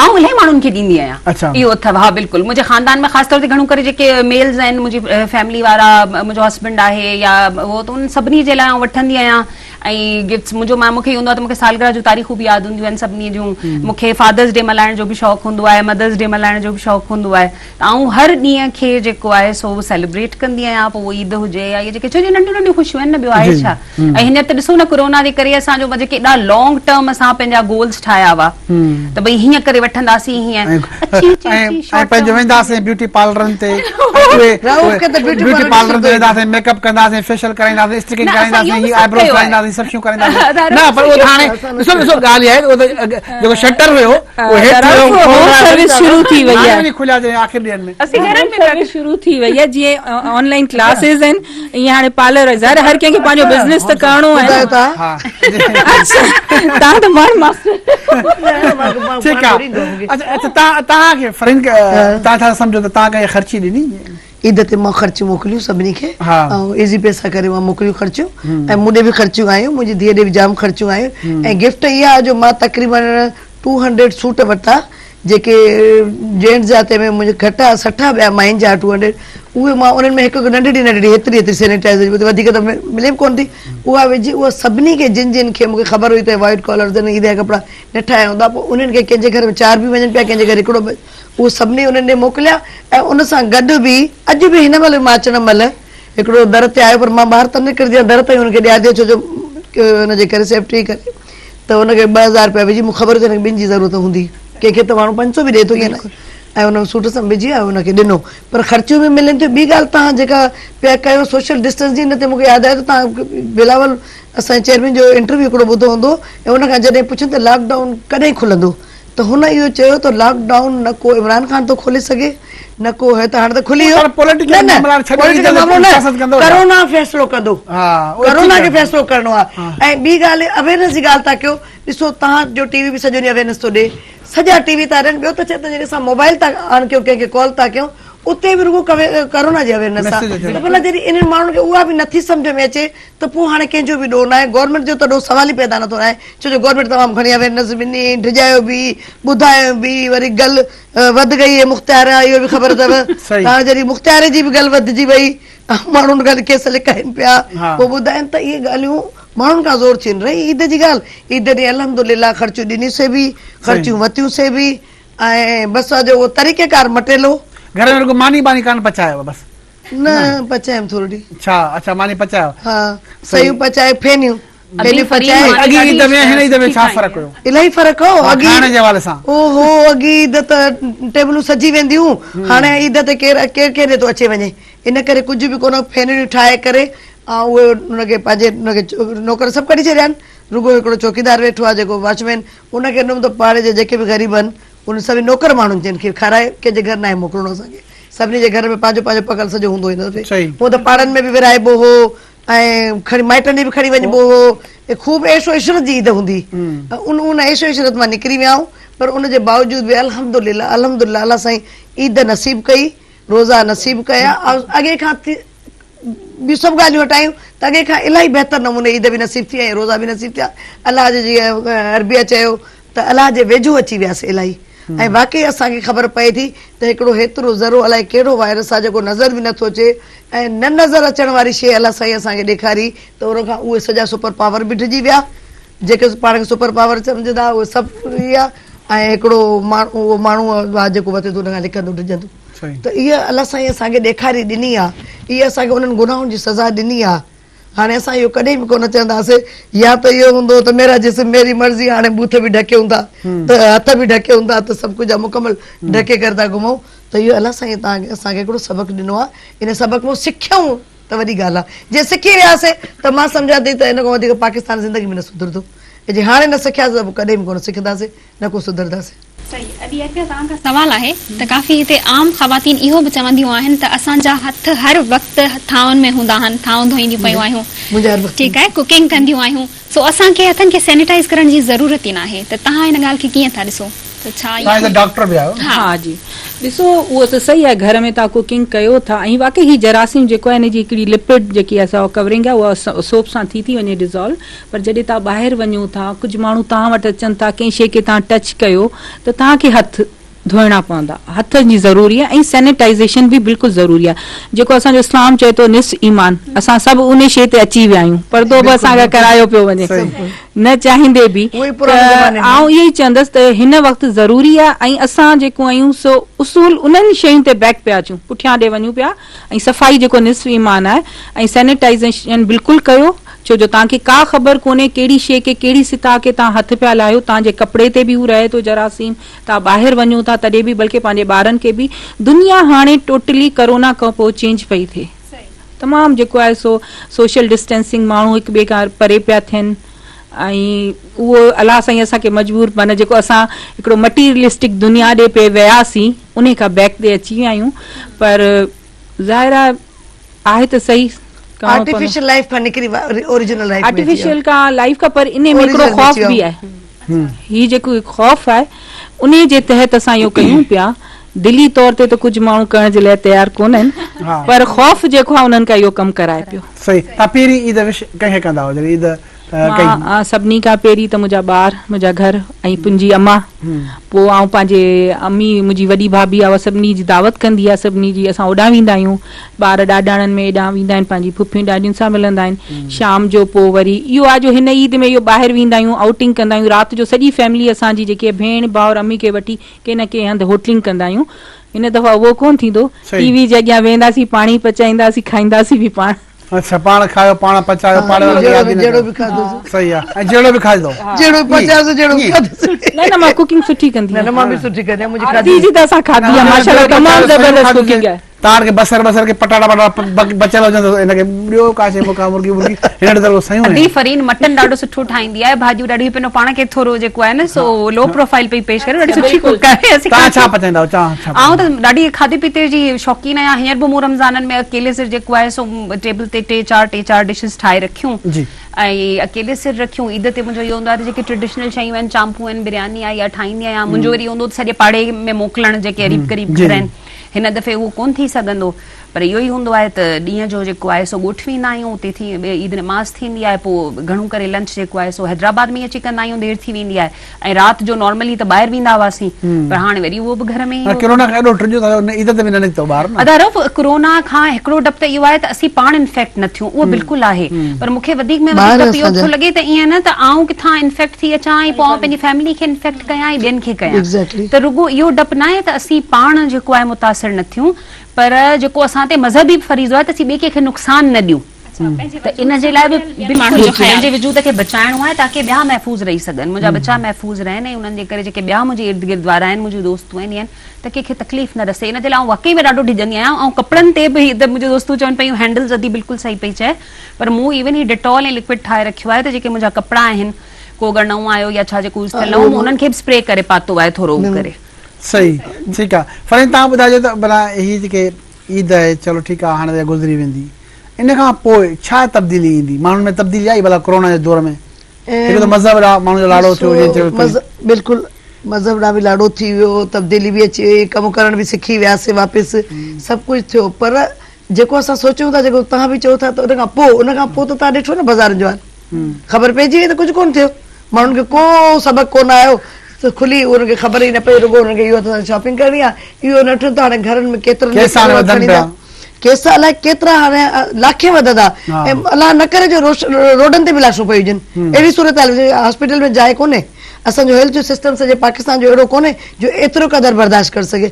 آئون الاهي ماڻهن کي ڏيندي آهيان. اڇا. اهو اٿو ها بلڪل منهنجي خاندان ۾ خاص طور تي گهڻو ڪري جيڪي ميلز آهن منهنجي فيملي وارا منهنجو هسبنڊ آهي يا اهو ته انهن سڀني جي لاء آئون وٺندي آهيان ۽ گفٽس منهنجو مان مونکي هوندو آهي ته مونکي سالگرهه جون تاريخون به ياد هونديون آهن سڀني جون مونکي فادرز ڊي ملهائڻ جو به شوق هوندو آهي مدرز ڊي ملهائڻ جو به شوق هوندو آهي ته آئون هر ڏينهن کي جيڪو آهي سو سيليبريٽ ڪندي آهيان پوء اهو عيد هجي يا اهي جيڪي ڇو جو ننڍيون ننڍيون خوشيون آهن نه ٻيو آهي ڇا ۽ هينئر ته ڏسو نه ڪورونا جي ڪري اسان جو جيڪي ايڏا لانگ ٽرم اسان پنهنجا گولز ٺاهيا هئا ته ڀئي هيئن ڪري وٺنداسين هيئن اچي اچي اچي ۽ شارٽ پنهنجو ٽرم وينداسين بيوٽي پارلرن تي اهي رائوف کي ته بيوٽي بيوٽي پارلر پارلرن تي ڏسندو ئي وينداسين ميڪ اپ ڪنداسين فيشل ڪرائينداسين اسٽڪنگ نه اسان اهو ڪرائينداسين به هي سڀ آئي بروز ڪيو آهي ڪرائينداسين سڀ شيون ڪرائينداسين نه نه پر اهو ته هاڻي ڏسو ڏسو ڳالهه اها آهي ته اهو ته جيڪو شٽر هيو اهو هيٺ هيو هوم سروس شروع ٿي وئي آهي وڃي کليا جڏهن آخر ڏينهن ۾ اسين گهرن ۾ سروس شروع ٿي وئي آهي جيئن آن لائين ڪلاسز آهن ائين هاڻي پارلر ظاهر هر ڪنهن کي پنهنجو بزنس ته ڪرڻو آهي ٻڌايو تان اڇا تان ته مار ماستر ٺيڪ آهي اڇا اڇا تان تان کي فرين تان ڇا سمجهو ته تان ڪنهن خرچي ڏني؟ عيد تي مان خرچيون موڪليون سڀني کي ۽ ايزي پئسا ڪري مان موڪليون خرچيون ۽ مون ڏي به خرچيون آيون منهنجي ڌيء ڏي به جام خرچيون آيون ۽ گفٽ اها جو مان تقريبن ٽو هنڊريڊ سوٽ ورتا جيڪي جينٽس جا تنهن ۾ منهنجي گهٽ آ 60 ٻيا ماين جا ٽو هنڊريڊ اهي مان انهن ۾ هڪ هڪ ننڍڙي ننڍڙي هيتري هيتري سينيٽائزر جي وڌيڪ ته ملي به ڪونه ٿي اها وجهي اها سڀني کي جن جن کي مونکي خبر هئي ته وائيٽ ڪالرز آهن عيد جا ڪپڙا نه ٺاهيا هوندا پوء انهن کي ڪنهن جي گهر ۾ چار به وڃن پيا ڪنهن جي گهر هڪڙو به اهو سڀني انهن ڏي موڪليا ۽ ان سان گڏ به اڄ به هن مهل به مان اچڻ مهل هڪڙو در تي آيو پر مان ٻاهر ته نه نڪرندي آهيان در تائين ان کي ڏياري ڇو جو ان جي ڪري سيفٽي جي ڪري ته ان کي 2000 رپيا وجهي مون خبر هئي ته هن کي ٻن جي ضرورت هوندي ڪنهن کي ته ماڻهو 500 به ڏئي ٿو ائين نه ۽ ان سوٽ سان وجهي ۽ ان کي ڏنو پر خرچيون به ملن ٿيون ٻي ڳالهه توهان جيڪا پيا ڪيو سوشل ڊسٽنس جي ان تي مون کي ياد آيو ته توهان بلاول اسان جي چيئرمين جو انٽرويو هڪڙو ٻڌو هوندو ۽ ان کان جڏهن پڇيم ته لاڪ ڊائون ڪڏهن کلندو ته هن اهو چيو ته لاڪ ڊائون نه ڪو عمران خان ٿو کولي سگهي نه ڪو هي ته هاڻي ته کلي ويو نه نه پوليٽيڪل معاملو نه ڪرونا فيصلو ڪندو ڪرونا کي فيصلو ڪرڻو آهي ۽ ٻي ڳالهه اويرنس جي ڳالهه ٿا ڪيو ڏسو توهان جو ٽي وي به سڄو ڏينهن اويرنس ٿو ڏي سڄا ٽي وي ٿا ڏين ٻيو ته چئي ته جڏهن اسان موبائل ٿا آن ڪيون ڪنهن کي ڪال ٿا ڪيون اتي به رڳو ڪرونا جي اويرنس آهي ته ڀلا جڏهن انهن ماڻهن کي اها به نٿي سمجهه ۾ اچي ته پوء هاڻي ڪنهن جو به ڏوهه ناهي، گورنمينٽ جو ته ڏوهه سوال ئي پيدا نٿو رهي، ڇو جو گورنمينٽ تمام گهڻي اويرنس به ڏني، ڊڄايو به، ٻڌايو به، وري گل وڌ گئي هي مختيار اهو به خبر اٿو ته هاڻي جڏهن مختياري جي به گل وڌجي وئي ماڻهن کان ڪيس لکائين پيا پوء ٻڌائين ته اهي ڳالهيون ماڻهن کان زور ٿيون رهي عيد جي ڳالهه عيد ڏينهن الحمدلله خرچيون ڏنيون سي به خرچيون وتيون سي به ۽ بس جو اهو طريقيڪار مٽيل هو. گهر ۾ رڳو ماني ٻاني ڪانه پچايو بس. نه پچايم ٿورڙي. ڇا اڇا ماني پچايو. ها سيون پچائي ڦينيون ڦينيون پچائي. اڳي عيد ۾ هن عيد ۾ ڇا فرق هيو؟ الاهي فرق هو اڳي کائڻ جي حوالي سان. اوهو اڳي عيد ته ٽيبلون سجي وينديون هاڻي عيد تي ڪير ڪير ڪير ٿو اچي وڃي ان ڪري ڪجهه به ڪونه ڦينيون ٺاهي ڪري ۽ اهي ان کي پنهنجي ان کي نوڪر سڀ ڪڍي ڇڏيا آهن رڳو هڪڙو چوڪيدار ويٺو آهي جيڪو واچ مين ان کي ڏنم ته پاڙي جا جيڪي به غريب آهن انهن سڀني نوڪر ماڻهن جن کي کارائي ڪنهن جي گهر ناهي موڪلڻو اسان کي سڀني جي گهر ۾ پنهنجو پنهنجو پڪل سڄو هوندو هن دفعي هونء ته پاڙن ۾ به ورهائبو هو ۽ کڻي مائٽن ڏي به کڻي وڃبو هو خوب عيش و عشرت جي عيد هوندي ان ان عيش و عشرت مان نڪري ويا آهيون پر ان جي باوجود به الحمدلله الحمدلله الله سائين عيد نصيب ڪئي روزا نصيب ڪيا اڳي کان ٻيون سڀ ڳالهيون هٽايون ته اڳي کان الاهي بهتر نموني عيد به نصيب ٿي ۽ روزا به نصيب ٿيا الله جي جيئن عربيه چيو ته الله جي ويجهو اچي وياسين الاهي ۽ واقعي اسان کي خبر پئي ٿي ته هڪڙو هيترو ذرو الائي ڪهڙو وائرس آهي جيڪو نظر به نٿو اچي ۽ نه نظر اچڻ واري شيء الله سائين اسان کي ڏيکاري ته ان کان اهي سڄا سپر پاور به ڊڄي ويا جيڪي پاڻ کي سپر پاور سمجهندا اهي سڀ ويا ۽ هڪڙو ماڻهو اهو ماڻهو آهي جيڪو وتي ٿو ان کان لڪندو ڊڄندو ته اها الله سائين اسان کي ڏيکاري ڏني آهي اها اسان کي انهن گناهن جي سزا ڏني آهي هاڻي اسان اهو ڪڏهن به ڪونه چونداسين يا ته اهو هوندو ته ميرا جسم ميري مرضي هاڻي ٻوٿ به ڍڪيون ٿا ته هٿ به ڍڪيون ٿا ته سڀ ڪجهه مڪمل ڍڪي ڪري ٿا گهمون ته اهو الله سائين توهان کي اسان کي هڪڙو سبق ڏنو آهي ان سبق مون سکيون ته وڏي ڳالهه آهي جي سکي وياسين ته مان سمجهان ٿي ته ان کان وڌيڪ پاڪستان زندگي ۾ نه سڌرندو جي هاڻي نه سکياسين ته پوء ڪڏهن به ڪونه سکنداسين نه ڪو سڌرنداسين. صحيح ادي عرفيه توهان کان سوال آهي ته ڪافي هتي عام خواتين اهو به چونديون آهن ته اسان جا هٿ هر وقت ٿانون ۾ هوندا آهن ٿانو ڌوئينديون پيون آهيون ٺيڪ آهي ڪوڪنگ ڪنديون آهيون سو اسان کي هٿن کي سينيٽائيز ڪرڻ جي ضرورت ئي ناهي ته توهان ان ڳالهه کي ڪيئن ٿا ڏسو ته ڇا توهان ته ڊاڪٽر به آهيو نه. ها جي ڏسو اهو ته صحيح آهي گهر ۾ توهان ڪوڪنگ ڪيو ٿا ۽ واقعي هي جراثيم جيڪو آهي ان جي هڪڙي لپڊ جيڪي آهي سا ڪورنگ آهي اها سوپ سان ٿي ٿي وڃي ڊزالو پر جڏهن توهان ٻاهر وڃو ٿا، ڪجهه ماڻهو توهان وٽ اچن ٿا، ڪنهن شيء کي توهان ٽچ ڪيو ته توهان کي هٿ ڌوئڻا پوندا. هٿ جي ضروري آهي ۽ سينيٽائيزيشن به بلڪل ضروري آهي. جيڪو اسان جو اسلام چئي ٿو نصف ايمان، اسان سڀ انهي شيء تي اچي ويا آهيون. پردو به اسان کان ڪرايو پيو وڃي نه چاهيندي به. ته آئون اهو ئي چوندس ته هن وقت ضروري آهي ۽ اسان جيڪو آهيون سو اصول انهن شين تي بيڪ پيا اچون، پٺيان ڏي وڃون پيا. ۽ صفائي جيڪو نصف ايمان آهي ۽ سينيٽائيزيشن بلڪل ڪيو ڇو جو توهان کي ڪا خبر ڪونهي ڪهڙي شيء کي ڪهڙي سطح کي توهان هٿ پيا لاهيو توهان جي ڪپڙي تي به هو رهي ٿو جراثيم توهان ٻاهر وڃو ٿا تڏهن به بلڪه پنهنجي ٻارن کي به دنيا هاڻي ٽوٽلي ڪرونا کان پوء چينج پئي ٿئي تمام جيڪو آهي سو سوشل ڊسٽينسنگ ماڻهو هڪ ٻئي کان پري پيا ٿين ۽ اهو الله سائين اسان کي مجبور معنيٰ جيڪو اسان هڪڙو مٽيريلسٽڪ دنيا ڏي پئي وياسين انهي کان بيڪ تي اچي ويا آهيون پر ظاهر آهي آهي ته صحيح ڪرڻو پوندو. آرٽيفيشل لائيف کان نڪري اوريجنل لائيف ۾ اچي ويا. آرٽيفيشل کان لائيف کان پر انهي ۾ هڪڙو خوف به آهي هي جيڪو خوف آهي انهي جي تحت اسان اهو ڪيون پيا دلي طور تي ته ڪجهه ماڻهو ڪرڻ جي لاء تيار ڪونهن پر خوف جيڪو آهي انهن کان اهو ڪم ڪرائي پيو. صحيح تان پهرين عيد وش ڪنهن کي ڪندا هئو جڏهن عيد ڪئي. مان سڀني کان پهرين ته منهنجا ٻار، منهنجا گهر ۽ پنهنجي امان، پوء آئون پنهنجي امي، منهنجي وڏي ڀاڀي آهي اها سڀني جي دعوت ڪندي آهي، سڀني جي اسان اوڏانهن ويندا آهيون، ٻار ڏاڏاڻن ۾ ايڏانهن ويندا آهن، پنهنجي پڦيون ڏاڏين سان ملندا آهن، شام جو پوء وري اهو آهي جو هن عيد ۾ اهو ٻاهر ويندا آهيون، آئوٽنگ ڪندا آهيون، رات جو سڄي فيملي اسان جي جيڪي ڀيڻ ڀائر امي کي وٺي ڪنهن نه ڪنهن هنڌ هوٽلنگ ڪندا آهيون، هن دفعا اهو ڪونه ٿيندو، ٽي وي جي اڳيان ويهنداسين، پاڻ ئي پچائينداسين، کائينداسين به پاڻ. اڇا پاڻ کايو پاڻ پچايو پاڙي وارن کي ياد ئي نه جهڙو به کاڌوسين صحيح آ ۽ جهڙو به کاڌو جهڙو به پچايوسين جهڙو به کاڌوسين نه نه مان ڪوڪنگ سٺي ڪندي نه نه مان به سٺي ڪندي آهيان منهنجي کاڌي جي ته اسان کاڌي آ ماشاءالله تمام زبردست ڪوڪنگ آهي. توهان کي بصر بصر کي پٽاٽا پٽاٽا بچيل هجن ته هن کي ڏيو ڪا شيء مون کان مرغي مرغي هن وٽ ته رڳو سيون آهن. ادي فرين مٽن ڏاڍو سٺو ٺاهيندي آهي ڀاڄيون ڏاڍيون پنهنجو پاڻ کي ٿورو جيڪو آهي نه سو لو پروفائيل پئي پيش ڪري ڏاڍي سٺي ڪوڪ آهي اسين توهان ڇا پچائيندا آهيو چانهه ڇا آئون ته ڏاڍي کاڌي پيتي جي شوقين آهيان هينئر به مون رمضانن ۾ اڪيلي سر جيڪو آهي سو ٽيبل تي ٽي چار ٽي چار ڊشز ٺاهي رکيون جي ۽ اڪيلي سر رکيون عيد تي منهنجو اهو هوندو آهي ته جيڪي ٽريڊيشنل شيون آهن چانپون آهن برياني آهي اها ٺاهيندي آهيان منهنجو وري اهو هوندو ته سڄي پاڙي ۾ موڪلڻ جيڪي قريب قريب گهر آهن هن دفعي اهو ڪونه ٿي سگهندو پر اهو ئي هوندو آهي ته ڏينهن جو جيڪو آهي سو ڳوٺ ويندا آهيون اتي ٿي عيد نماز ٿيندي آهي پوء گهڻو ڪري لنچ جيڪو آهي سو حيدرآباد ۾ ئي اچي ڪندا آهيون دير ٿي ويندي آهي ۽ رات جو نارملي ته ٻاهر ويندا هئاسين پر هاڻي وري اهو به گهر ۾ ئي ڪرونا کان ايڏو ڊڄو ٿا ان عيد تي به نه نڪتو ٻاهر نه. ادا رئوف ڪرونا کان هڪڙو ڊپ ته اهو آهي ته اسين پاڻ انفيڪٽ نه ٿيون اهو بلڪل آهي پر مون کي وڌيڪ ۾ وڌيڪ ڊپ اهو ٿو لڳي ته ائين نه ته آئون ڪٿان انفيڪٽ ٿي اچان ۽ پوء آئون پنهنجي فيملي کي انفيڪٽ ڪيان ۽ ٻين کي ڪيان ته رڳو اهو ڊپ ناهي ته اسين پاڻ جيڪو آهي متاثر نه ٿيون پر جيڪو اسان تي مذهبي به فريضو آهي ته اسين ٻئي ڪنهن کي نقصان نه ڏيون ته ان جي لاء به بلڪل پنهنجي وجود کي بچائڻو آهي تاڪه ٻيا محفوظ رهي سگهن منهنجا ٻچا محفوظ رهن ۽ انهن جي ڪري جيڪي ٻيا منهنجي ارد گرد وارا آهن منهنجون دوستون آهن اهي ته ڪنهن کي تڪليف نه رسي ان جي لاء آئون واقعي ۾ ڏاڍو ڊڄندي آهيان آئون ڪپڙن تي به ته منهنجون دوستون چون پيون هينڊلز ادي بلڪل صحيح پئي چئي پر مون ايون هي ڊيٽول ۽ لڪوئڊ ٺاهي رکيو آهي ته جيڪي منهنجا ڪپڙا آهن ڪو اگر نئون آيو يا ڇا جيڪو يوز ٿيل نه هو مون انهن کي به اسپري ڪري پاتو آهي ٿورو هو ڪري. صحيح ٺيڪ آ فرين توهان ٻڌائجو ته ڀلا هي جيڪي عيد آهي چلو ٺيڪ آ هاڻي ته گذري ويندي ان کان پوء ڇا تبديلي ايندي ماڻهن ۾ تبديلي آئي ڀلا ڪورونا جي دور ۾ هڪ ته مذهب ڏانهن ماڻهن جو لاڙو ٿيو جنهن چيو ته بلڪل مذهب ڏانهن به لاڙو ٿي ويو تبديلي به اچي وئي ڪم ڪرڻ به سکي وياسي واپس سڀ ڪجهه ٿيو پر جيڪو اسان سوچيون ٿا جيڪو توهان به چئو ٿا ته ان کان پوء ان کان پوء ته توهان ڏٺو نه بازارن جو حال خبر پئجي وئي ته ڪجهه ڪونه ٿيو ماڻهن کي ڪو سبق ڪونه آيو ته کلي انهن کي خبر ئي نه پئي رڳو انهن کي اهو ته اسان شاپنگ ڪرڻي آهي اهو نه ڏٺو ته هاڻي گهرن ۾ ڪيترن ڪيس هاڻي وڌن پيا ڪيس الائي ڪيترا هاڻي لاکين وڌندا ۽ الله نه ڪري جو روڊن تي به لاشون پيون هجن اهڙي صورتحال هاسپيٽل ۾ جاء ڪونهي اسان جو هيلٿ جو سسٽم سڄي پاڪستان جو اهڙو ڪونهي جو ايترو قدر برداشت ڪري سگهي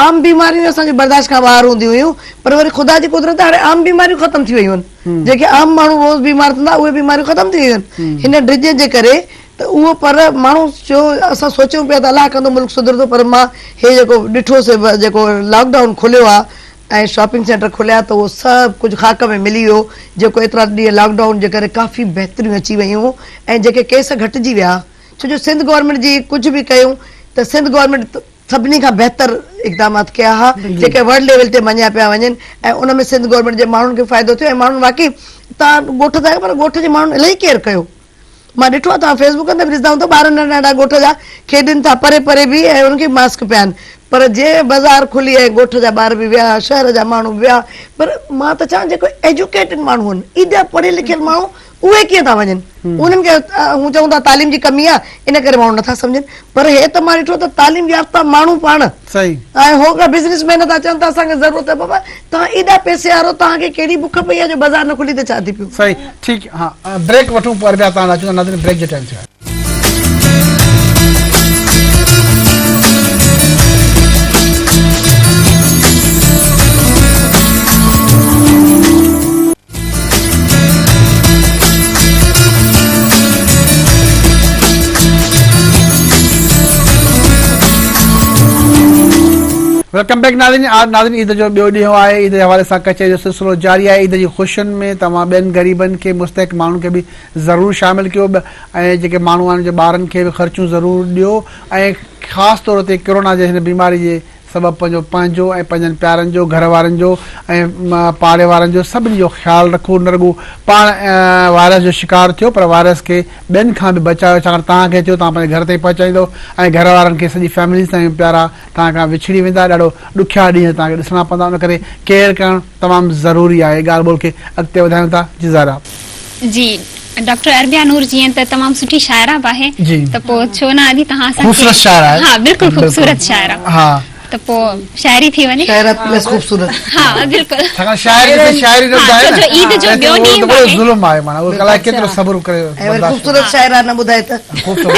عام بيماريون اسان جي برداشت کان ٻاهر هونديون هيون پر وري خدا جي قدرت هاڻي عام بيماريون ختم ٿي ويون آهن جيڪي عام ماڻهو روز بيمار ٿيندا اهي بيماريون ختم ٿي ويون آهن هن ڊڄ جي ڪري ته اهو پر ماڻهو چيو اسان سوچيون پيا ته الله ڪندو ملڪ سڌرندو پر مان هي جيڪو ڏٺو سي جيڪو لاڪ ڊائون کليو آهي ۽ شاپنگ سينٽر کليا ته اهو سڀ ڪجهه خاڪ ۾ ملي ويو جيڪو ايترا ڏينهن لاڪ ڊائون جي ڪري ڪافي بهتريون اچي ويون ۽ جيڪي ڪيس گهٽجي ويا ڇو جو سنڌ گورنمينٽ جي ڪجهه به ڪيون ته سنڌ گورنمينٽ سڀني کان بهتر اقدامات ڪيا ها جيڪي ورلڊ ليول تي مڃيا پيا وڃن ۽ ان ۾ سنڌ گورنمينٽ جي ماڻهن کي فائدو ٿيو ۽ ماڻهن واقعي تان ڳوٺ تان پر ڳوٺ جي ماڻهن الاهي ڪيئر ڪيو مان ڏٺو آهي توهان فيسبوڪن تي به ڏسندا هوندو ٻار ننڍا ننڍا ڳوٺ جا کيڏن ٿا پري پري به ۽ انهن کي ماسڪ پيا آهن پر جي بازار کلي ۽ ڳوٺ جا ٻار به ويا شهر جا ماڻهو به ويا پر مان ته چوان جيڪو ايجوڪيٽڊ ماڻهو آهن ايڏا پڙهيل لکيل ماڻهو اهي ڪيئن ٿا وڃن انهن کي هو چون ٿا تعليم جي ڪمي آهي ان ڪري ماڻهو نٿا سمجهن پر هي ته مان ڏٺو ته تعليم يافته ماڻهو پاڻ صحيح ۽ هو ڪا بزنس مين ٿا چون ته اسان کي ضرورت آهي بابا توهان ايڏا پئسي وارو توهان کي ڪهڙي بک پئي آهي جو بازار نه کلي ته ڇا ٿي پيو. صحيح ٺيڪ ها بريڪ وٺون پوء اربيا تان اچون ٿا ناظرين بريڪ جو ٽائيم ٿيو آهي. Welcome back ناظرين آج ناظرين عيد جو ٻيو ڏينهن آهي عيد جي حوالي سان ڪچهري جو سلسلو جاري آهي عيد جي خوشين ۾ توهان ٻين غريبن کي مستحق ماڻهن کي به ضرور شامل ڪيو ۽ جيڪي ماڻهو آهن جو ٻارن کي به خرچيون ضرور ڏيو ۽ خاص طور تي ڪرونا جي هن بيماري جي سبب پنهنجو پنهنجو ۽ پنهنجن پيارن جو، گهر وارن جو ۽ پاڙي وارن جو سڀني جو خيال رکو نه رڳو پاڻ وائرس جو شڪار ٿيو پر وائرس کي ٻين کان به بچايو ڇاڪاڻ توهان کي ٿيو توهان پنهنجي گهر تائين پهچائيندو ۽ گهر وارن کي سڄي فيمليز تائين پيارا توهان کان وڇڙي ويندا ڏاڍو ڏکيا ڏينهن توهان کي ڏسڻا پوندا ان ڪري ڪيئر ڪرڻ تمام ضروري آهي ڳالهه ٻولهه کي اڳتي وڌايون ٿا جي زهرا. جي ڊاڪٽر اربيا نور جيئن ته تمام سٺي شاعره به آهي ته پوء ڇو نه ادي توهان اسان کي خوبصورت شاعره آهي ها بلڪل خوبصورت شاعره ها ته پوء شاعري ٿي وڃي شاعره پلس خوبصورت ها بلڪل ڇاڪاڻ شاعري ته شاعري نه ٻڌائي نه ڇو جو عيد جو ٻيو ڏينهن به آهي ظلم آهي معنيٰ اهو الائي ڪيترو صبر ڪري برداشت خوبصورت شاعره نه ٻڌائي ته خوبصورت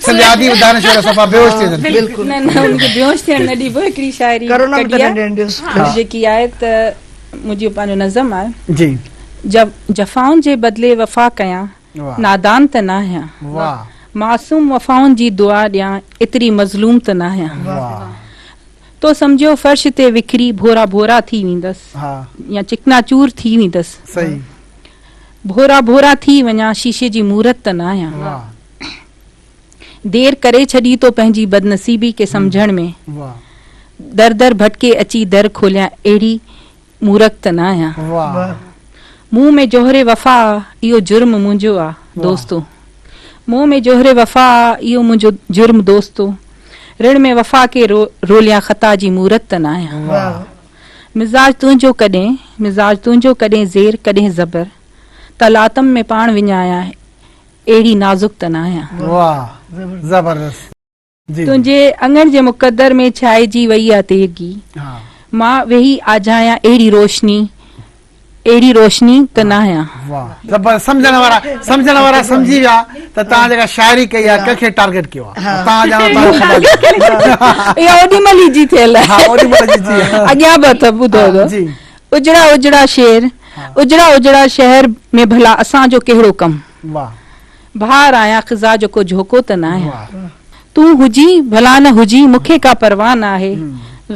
سنڌي آدي ٻڌائي نه شاعره صفا بيهوش ٿي وڃن بلڪل نه نه ان کي بيهوش ٿيڻ نه ڏبو هڪڙي شاعري ڪرونا ۾ ته نه ڏيڻ ڏيوس جيڪي آهي ته منهنجو پنهنجو نظم آهي. جي. جفائن جي بدلي وفا ڪيان، نادان ته ناهيان. معصوم وفائن جي دعا ڏيان، ايتري مظلوم ته ناهيان. تو سمجهيو فرش تي وکري ڀورا ڀورا ٿي ويندس يا چڪنا چور ٿي ويندس. ڀورا ڀورا ٿي وڃان شيشي جي مورت ته ناهيان. دير ڪري ڇڏي تو پنهنجي بدنصيبي کي سمجهڻ ۾. در در ڀٽڪي اچي در کوليان اهڙي مورک ته ناهيان. مون ۾ جوهر وفا آ اهو جرم منهنجو آ دوستو. مون ۾ جوهر وفا آ اهو منهنجو جرم دوستو. رڻ ۾ وفا کي روليان خطا جي مورت ته ناهيان. مزاج تنهنجو ڪڏهن مزاج تنهنجو ڪڏهن زير ڪڏهن زبر. تلاطم ۾ پاڻ وڃايان اهڙي نازڪ ته ناهيان. واھ زبردست. تنهنجي اڱڻ جي مقدر ۾ ڇائجي وئي آ تيرگي. مان ويهي آجهايان اهڙي روشني اهڙي روشني ته ناهيان. واھ زبردست سمجهڻ وارا سمجهڻ وارا سمجهي ويا ته توهان جيڪا شاعري ڪئي آ ڪنهن کي ٽارگيٽ ڪيو آ توهان ڄاڻو توهان کي خبر اها اوڏي مهل ئي جي ٿيل آهي. ها اوڏي مهل جي ٿي آ. اڳيان به اٿو ٻڌو ته. جي. اجڙا اجڙا شعر اجڙا اجڙا شهر ۾ ڀلا اسان جو ڪهڙو ڪم. واھ. بهار آهيان خزان جو ڪو جهوڪو ته ناهيان. تون هجين ڀلا نه هجين مون کي ڪا پرواهه ناهي.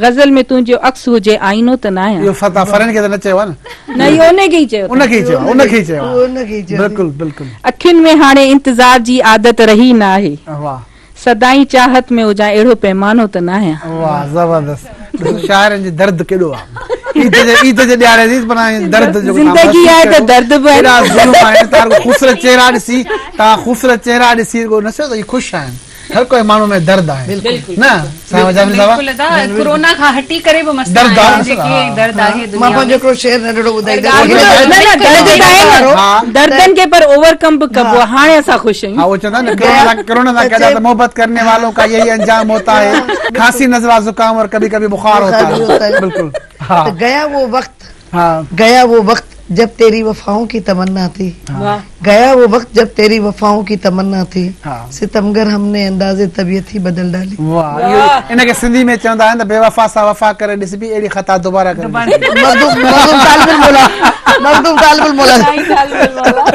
غزل ۾ تنهنجو عڪس هجي آئينو ته ناهيان. اهو فتا فرين کي ته نه چيو آهي نه. نه اهو ان کي ئي چيو ان کي ئي چيو آهي ان کي ئي چيو آهي بلڪل بلڪل. اکين ۾ هاڻي انتظار جي عادت رهي ناهي. واھ. سدائين چاهت ۾ هجان اهڙو پيمانو ته ناهيان. واه زبردست ڏسو شاعرن جي درد ڪيڏو آ عيد جي عيد جي ڏياڙي عزيز معنيٰ درد جو زندگي آهي ته درد به آهن. ايڏا ظلم آهن تان رڳو خوبصورت چهرا ڏسي تان خوبصورت چهرا ڏسي رڳو نه چئو ته هي خوش آهن هر ڪوئي ماڻهو ۾ درد آهي نه سائين وجاهه صاحب بلڪل ادا ڪورونا کان هٽي ڪري به مسئلا درد آهن جيڪي درد آهي دنيا مان پنهنجو هڪڙو شعر ننڍڙو ٻڌائيندس نه نه درد ته آهن دردن کي پر اوور ڪم به ڪبو آهي هاڻي اسان خوش آهيون ها اهو چوندا آهن نه ڪرونا ڪرونا سان ڪهتا ته محبت ڪرني والون ڪا يهي انجام هوتا هي کانسي نزله زڪام اور ڪڀي ڪڀي بخار هوتا هي بلڪل ها گيا وو وقت گيا وو وقت جب تيري وفائون ڪي تمنا ٿي گيا وو وقت جب تيري وفائون ڪي تمنا ٿي ستمگر هم ني انداز طبيعت هي بدل ڊالي. واه اهو ان کي سنڌي ۾ چوندا آهن ته بيوفا سان وفا ڪري ڏسبي اهڙي خطا دوباره ڪري ڏسبي. مخدوم مخدوم طالب الموليٰ مخدوم طالب الموليٰ. سائين طالب الموليٰ.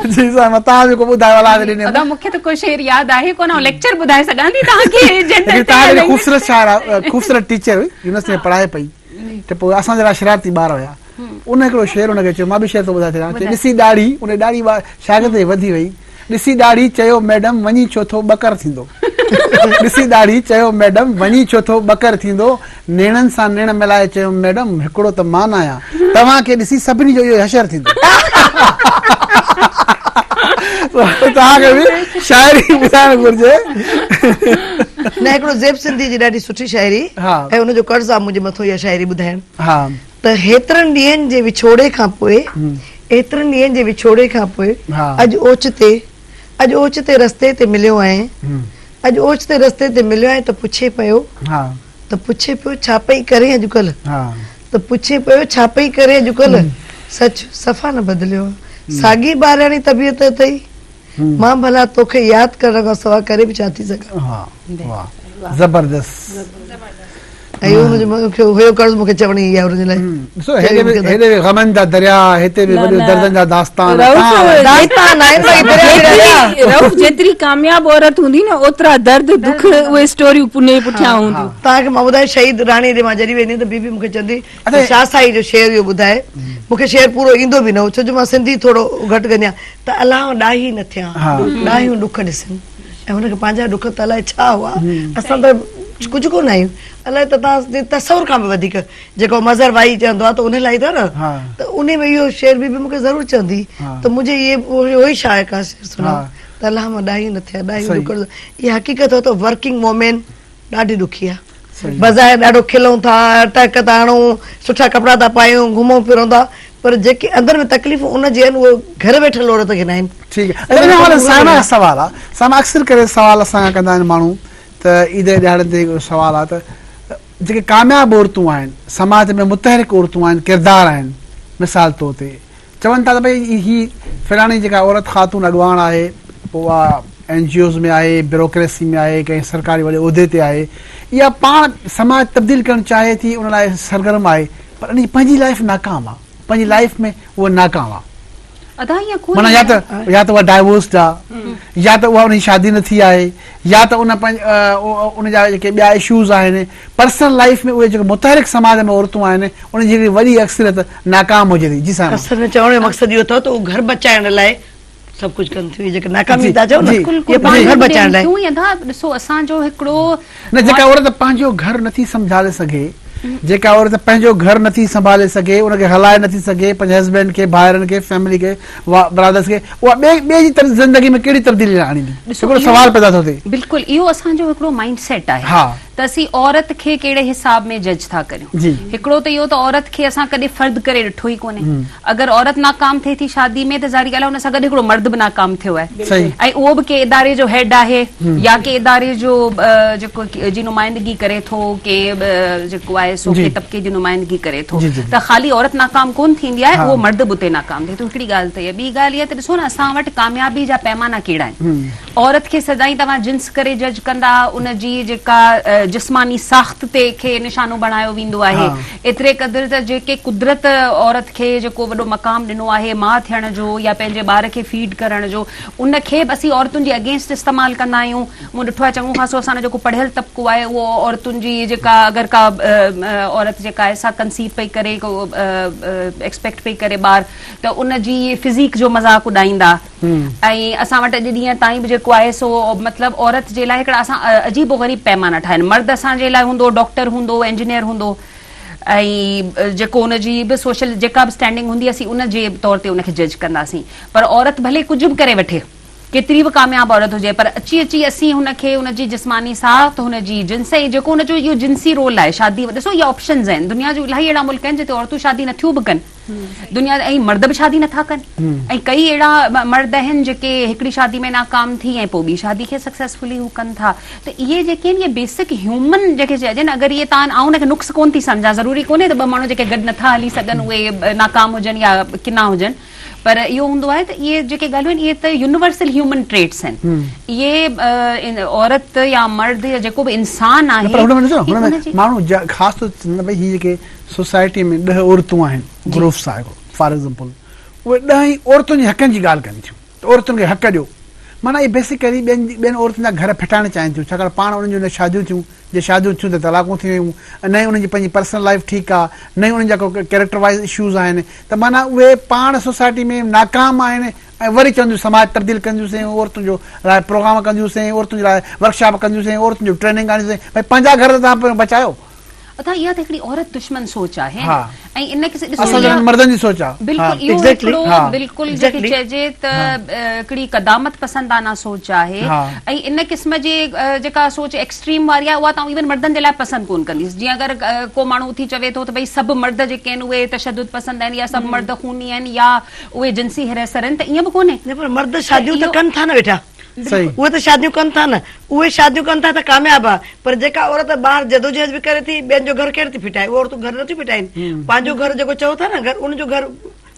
جي سائين مان توهان جيڪو ٻڌايو الله جي ڏني. ادا مونکي ته ڪو شعر ياد آهي ڪونه آئون ليڪچر ٻڌائي سگهان ٿي توهان کي جنرل ليڪن توهان جهڙي خوبصورت شاعره خوبصورت ٽيچر هئي يونيورسٽي ۾ پڙهائي پئي ته پوء اسان جهڙا شرارتي ٻار هيا ان هڪڙو شعر ان کي چيو مان به شعر ٿو ٻڌائي ڇڏيان چي ڏسي ڏاڙهي ان ڏاڙهي شاگرد جي وڌي وئي ڏسي ڏاڙهي چيو ميڊم وڃي ڇو ٿو ٻڪر ٿيندو ڏسي ڏاڙهي چيو ميڊم وڃي ڇو ٿو ٻڪر ٿيندو نيڻن سان نيڻ ملائي چيم ميڊم هڪڙو ته مان ناهيان توهان کي ڏسي سڀني جو اهو حشر ٿيندو توهان کي به شاعري ٻڌائڻ گهرجي. نه هڪڙو زيب سنڌي جي ڏاڍي سٺي شاعري ۽ ان جو قرض آ منهنجي مٿو اها شاعري ٻڌائڻ ته هيترن ڏينهن جي وڇوڙي کان پوء ايترن ڏينهن جي وڇوڙي کان پوء اڄ اوچتي اڄ اوچتي رستي تي مليو آهين اڄ اوچتي رستي تي مليو آهين ته پڇي پيو ته پڇي پيو ڇا پئي ڪرين اڄڪلهه ته پڇي پيو ڇا پئي ڪرين اڄڪلهه سچ صفا نه بدليو آ ساڳي ٻاراڻي طبيعت اٿئي مان ڀلا توکي ياد ڪرڻ کان سوا ڪري به ڇا ٿي سگهان. واه زبردست. ۽ اهو منهنجو مون کي هيو قرض مون کي چوڻي ئي آهي ان جي لاء. ڏسو هيڏي به هيڏي به غمن جا درياء هتي به وڏيون دردن جا داستان. داستان آهن باقي درياء به رهيا. رئوف جيتري ڪامياب عورت هوندي نه اوترا درد دک اهي اسٽوريون پني پٺيان هونديون. توهان کي مان ٻڌايان شهيد راڻي ڏي مان جڏهن ويندي هيم ته بي بي مون کي چوندي ته شاهه سائين جو شعر اهو ٻڌاء مون کي شعر پورو ايندو به نه هو ڇو جو مان سنڌي ٿورو گهٽ ڪندي آهيان ته الاء ڏاهي نه ٿيان ڏاهيون ڏک ڏسن ۽ هن کي پنهنجا ڏک ته الائي ڇا هئا اسان ته ڪجهه ڪونه آهيون الائي ته توهان جي تصور کان به وڌيڪ جيڪو مظهر وائي چوندو آهي ته ان لاء ٿا نه ته ان ۾ اهو شعر به مون کي ضرور چوندي ته منهنجي اهي اهو ئي شاعر کان شعر سڻاء ته الله مان ڏاهي نه ٿيا ڏاهي ڏک اها حقيقت هو ته ورڪنگ وومين ڏاڍي ڏکي آهي بظاهر ڏاڍو کلون ٿا ٽهڪ ٿا هڻون سٺا ڪپڙا ٿا پايون گهمون ڦرون ٿا پر جيڪي اندر ۾ تڪليفون ان جي آهن اهي گهر ويٺل عورت کي ناهن. ٺيڪ آهي ان حوالي سان سائمه کان سوال آهي سائمه اڪثر ڪري سوال اسان کان ڪندا آهن ماڻهو ته عيد جي ڏهاڙن تي هڪڙو سوال آهي ته جيڪي ڪامياب عورتون آهن سماج ۾ متحرڪ عورتون آهن ڪردار آهن مثال طور تي چون ٿا ته ڀئي هي فلاڻي جيڪا عورت خاتون اڳواڻ آهي پوء اها اين جي اوز ۾ آهي بيوروڪريسي ۾ آهي ڪنهن سرڪاري وڏي عهدي تي آهي اها پاڻ سماج تبديل ڪرڻ چاهي ٿي ان لاء سرگرم آهي پر ان جي پنهنجي لائف ناڪام آهي پنهنجي لائف ۾ اها ناڪام آهي. ادا ائين ڪونهي. معنيٰ يا ته يا ته اها ڊائيورسڊ آ يا ته اها ان جي شادي نه ٿي آهي يا ته ان ان جا جيڪي ٻيا اشوز آهن پرسنل لائيف ۾ اهي جيڪي متحرڪ سماج ۾ عورتون آهن انهن جي هڪڙي وڏي اڪثريت ناڪام هجي ٿي. جي صاحبه. اصل ۾ چوڻ جو مقصد اهو اٿو ته اهو گهر بچائڻ لاء سڀ ڪجهه ڪن ٿيون اهي جيڪي ناڪامي ٿا چئو نه اهي پنهنجو گهر بچائڻ لاء. ٿيون ادا ڏسو اسان جو هڪڙو نه جيڪا عورت پنهنجو گهر نٿي سنڀالي سگهي جيڪا عورت پنهنجو گهر نٿي سنڀالي سگهي ان کي هلائي نٿي سگهي پنهنجي هسبينڊ کي ڀائرن کي فيملي کي برادرز کي اها ٻئي ٻئي جي زندگي ۾ ڪهڙي تبديلي آڻيندي هڪڙو سوال پيدا ٿو ٿئي. بلڪل اهو اسان جو هڪڙو مائنڊ سيٽ آهي ته اسين عورت کي ڪهڙي حساب ۾ جج ٿا ڪريون هڪڙو ته اهو ته عورت کي اسان ڪڏهن فرد ڪري ڏٺو ئي ڪونهي اگر عورت ناڪام ٿئي ٿي شادي ۾ ته ظاهري ڳالهه آهي ان سان گڏ هڪڙو مرد به ناڪام ٿيو آهي ۽ اهو به ڪنهن اداري جو هيڊ آهي يا ڪنهن اداري جو جيڪو جي نمائندگي ڪري ٿو ڪنهن جيڪو آهي سو ڪنهن طبقي جي نمائندگي ڪري ٿو ته خالي عورت ناڪام ڪونه ٿيندي آهي اهو مرد به اتي ناڪام ٿئي ٿو هڪڙي ڳالهه ته اها ٻي ڳالهه اها ته ڏسو نه اسان وٽ ڪاميابي جا پيمانا ڪهڙا آهن عورت کي سدائين توهان جنس ڪري جج ڪندا، ان جي جيڪا جسماني ساخت تي کي نشانو بڻايو ويندو آهي. ايتري قدر ته جيڪي قدرت عورت کي جيڪو وڏو مقام ڏنو آهي ماء ٿيڻ جو يا پنهنجي ٻار کي فيڊ ڪرڻ جو ان کي به اسين عورتن جي اگينسٽ استعمال ڪندا آهيون. مون ڏٺو آهي چڱو خاصو اسان جو جيڪو پڙهيل طبقو آهي اهو عورتن جي جيڪا اگر ڪا عورت جيڪا آهي سا ڪنسيو پئي ڪري ڪو ايڪسپيڪٽ پئي ڪري ٻار ته ان جي فزيڪ جو مذاق اڏائيندا. ۽ اسان وٽ اڄ ڏينهن تائين به جيڪو آهي سو مطلب عورت جي لاء هڪڙا اسان عجيب و غريب پيمانا ٺاهيا آهن مرد اسان جي لاء هوندو ڊاڪٽر هوندو انجنيئر هوندو ۽ جيڪو ان جي به سوشل جيڪا به اسٽينڊنگ هوندي اسين ان جي طور تي ان کي جج ڪنداسين پر عورت ڀلي ڪجهه به ڪري وٺي ڪيتري به ڪامياب عورت هجي پر اچي اچي اسين هن کي ان جي جسماني ساخت هن جي جنس ۽ جيڪو ان جو اهو جنسي رول آهي شادي ڏسو اهي آپشنز آهن دنيا جو الاهي اهڙا ملڪ آهن جتي عورتون شادي نٿيون به ڪن دنيا ۽ مرد به شادي نٿا ڪن ۽ ڪئي اهڙا مرد آهن جيڪي هڪڙي شادي ۾ ناڪام ٿي ۽ پوء ٻي شادي کي سڪسيسفلي هو ڪن ٿا ته اهي جيڪي آهن اهي بيسڪ هيومن جيڪي چئجن اگر اهي تان آئون ان کي نقص ڪون ٿي سمجهان ضروري ڪونهي ته ٻه ماڻهو جيڪي گڏ نٿا هلي سگهن اهي ناڪام هجن يا ڪنا هجن پر اهو هوندو آهي ته اهي جيڪي ڳالهيون آهن اهي ته يونيورسل هيومن ٽريٽس آهن اهي عورت يا مرد يا جيڪو به انسان آهي پر هن ۾ ڏسو هن ۾ ماڻهو خاص طور تي ڀئي هي جيڪي سوسائٽي ۾ ڏهه عورتون آهن گروپس آهي هڪڙو فار ايگزامپل اهي ڏهه ئي عورتن جي حقن جي ڳالهه ڪن ٿيون ته عورتن کي حق ڏيو معنيٰ اهي بيسيڪلي ٻين ٻين عورتن جا گهر ڦٽائڻ چاهين ٿيون ڇاڪاڻ پاڻ انهن جون نه شاديون ٿيون جي شاديون ٿيون ته طلاقون ٿي ويون ۽ نه ئي انهن جي پنهنجي پرسنل لائف ٺيڪ آهي نه ئي انهن جا ڪو ڪيريڪٽر وائز اشوز آهن ته معنيٰ اهي پاڻ سوسائٽي ۾ ناڪام آهن ۽ وري چونديون سماج تبديل ڪنديون سين عورتن جو لاء پروگرام ڪنديون سين عورتن جي لاء ورڪشاپ ڪنديون سين عورتن جو ٽريننگ آڻيون سين ڀئي پنهنجا گهر ته توهان بچايو. ادا اها ته هڪڙي عورت دشمن سوچ آهي نه ۽ ان قسم ڏسو اصل اها مردن جي سوچ آهي بلڪل اهو هڪڙو بلڪل جيڪي چئجي ته هڪڙي قدامت پسندانه سوچ آهي ۽ ان قسم جي جيڪا سوچ ايڪسٽريم واري آهي اها ته آئون ايون مردن جي لاء پسند ڪون ڪنديس جيئن اگر ڪو ماڻهو اٿي چوي ٿو ته ڀئي سڀ مرد جيڪي آهن اهي تشدد پسند آهن يا سڀ مرد خوني آهن يا اهي جنسي هريسر آهن ته ائين به ڪونهي نه پر مرد شاديون ته ڪن ٿا نه ويٺا صحيح. اهي ته شاديون ڪن ٿا نه. اهي شاديون ڪن ٿا ته ڪامياب آ پر جيڪا عورت ٻاهر جدوجهد به ڪري ٿي ٻين جو گهر ڪير ٿي ڦٽائي اهي عورتون گهر نٿيون ڦٽائين پنهنجو گهر جيڪو چئو ٿا نه گهر ان جو گهر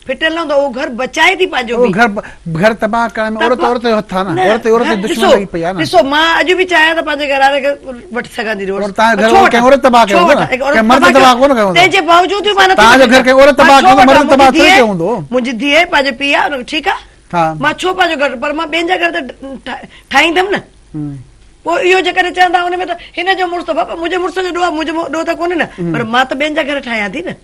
ڦٽل نه هوندو آ اهو گهر بچائي ٿي پنهنجو اهو به. گهر گهر تباهه ڪرڻ ۾ عورت عورت جو هٿ آ نه عورت عورت جي دشمن لڳي پئي آ نه. ڏسو مان اڄ به چاهيان ته پنهنجي گهر واري کي وٺي سگهان ٿي ڊوورس پر توهان جو گهر ڪنهن عورت تباهه ڪيو هوندو نه ڪنهن مرد تباهه ڪونه ڪيو هوندو تنهن جي باوجود به مان نٿي توهان جو گهر ڪنهن عورت تباهه ڪيو هوندو مرد تباهه ٿوري ڪيو هوندو. منهنجي ڌيء پنهنجو پيء آ ان کي ٺيڪ آ مان ڇو پنهنجو گهر پر مان ٻين جا گهر ته ٺاهيندم نه پوء اهو جيڪڏهن چوندا ان ۾ ته هن جو مڙس بابا منهنجي مڙس جو ڏوهه منهنجو ڏوهه ته ڪونهي نه پر مان ته ٻين جا گهر ٺاهيان ٿي نه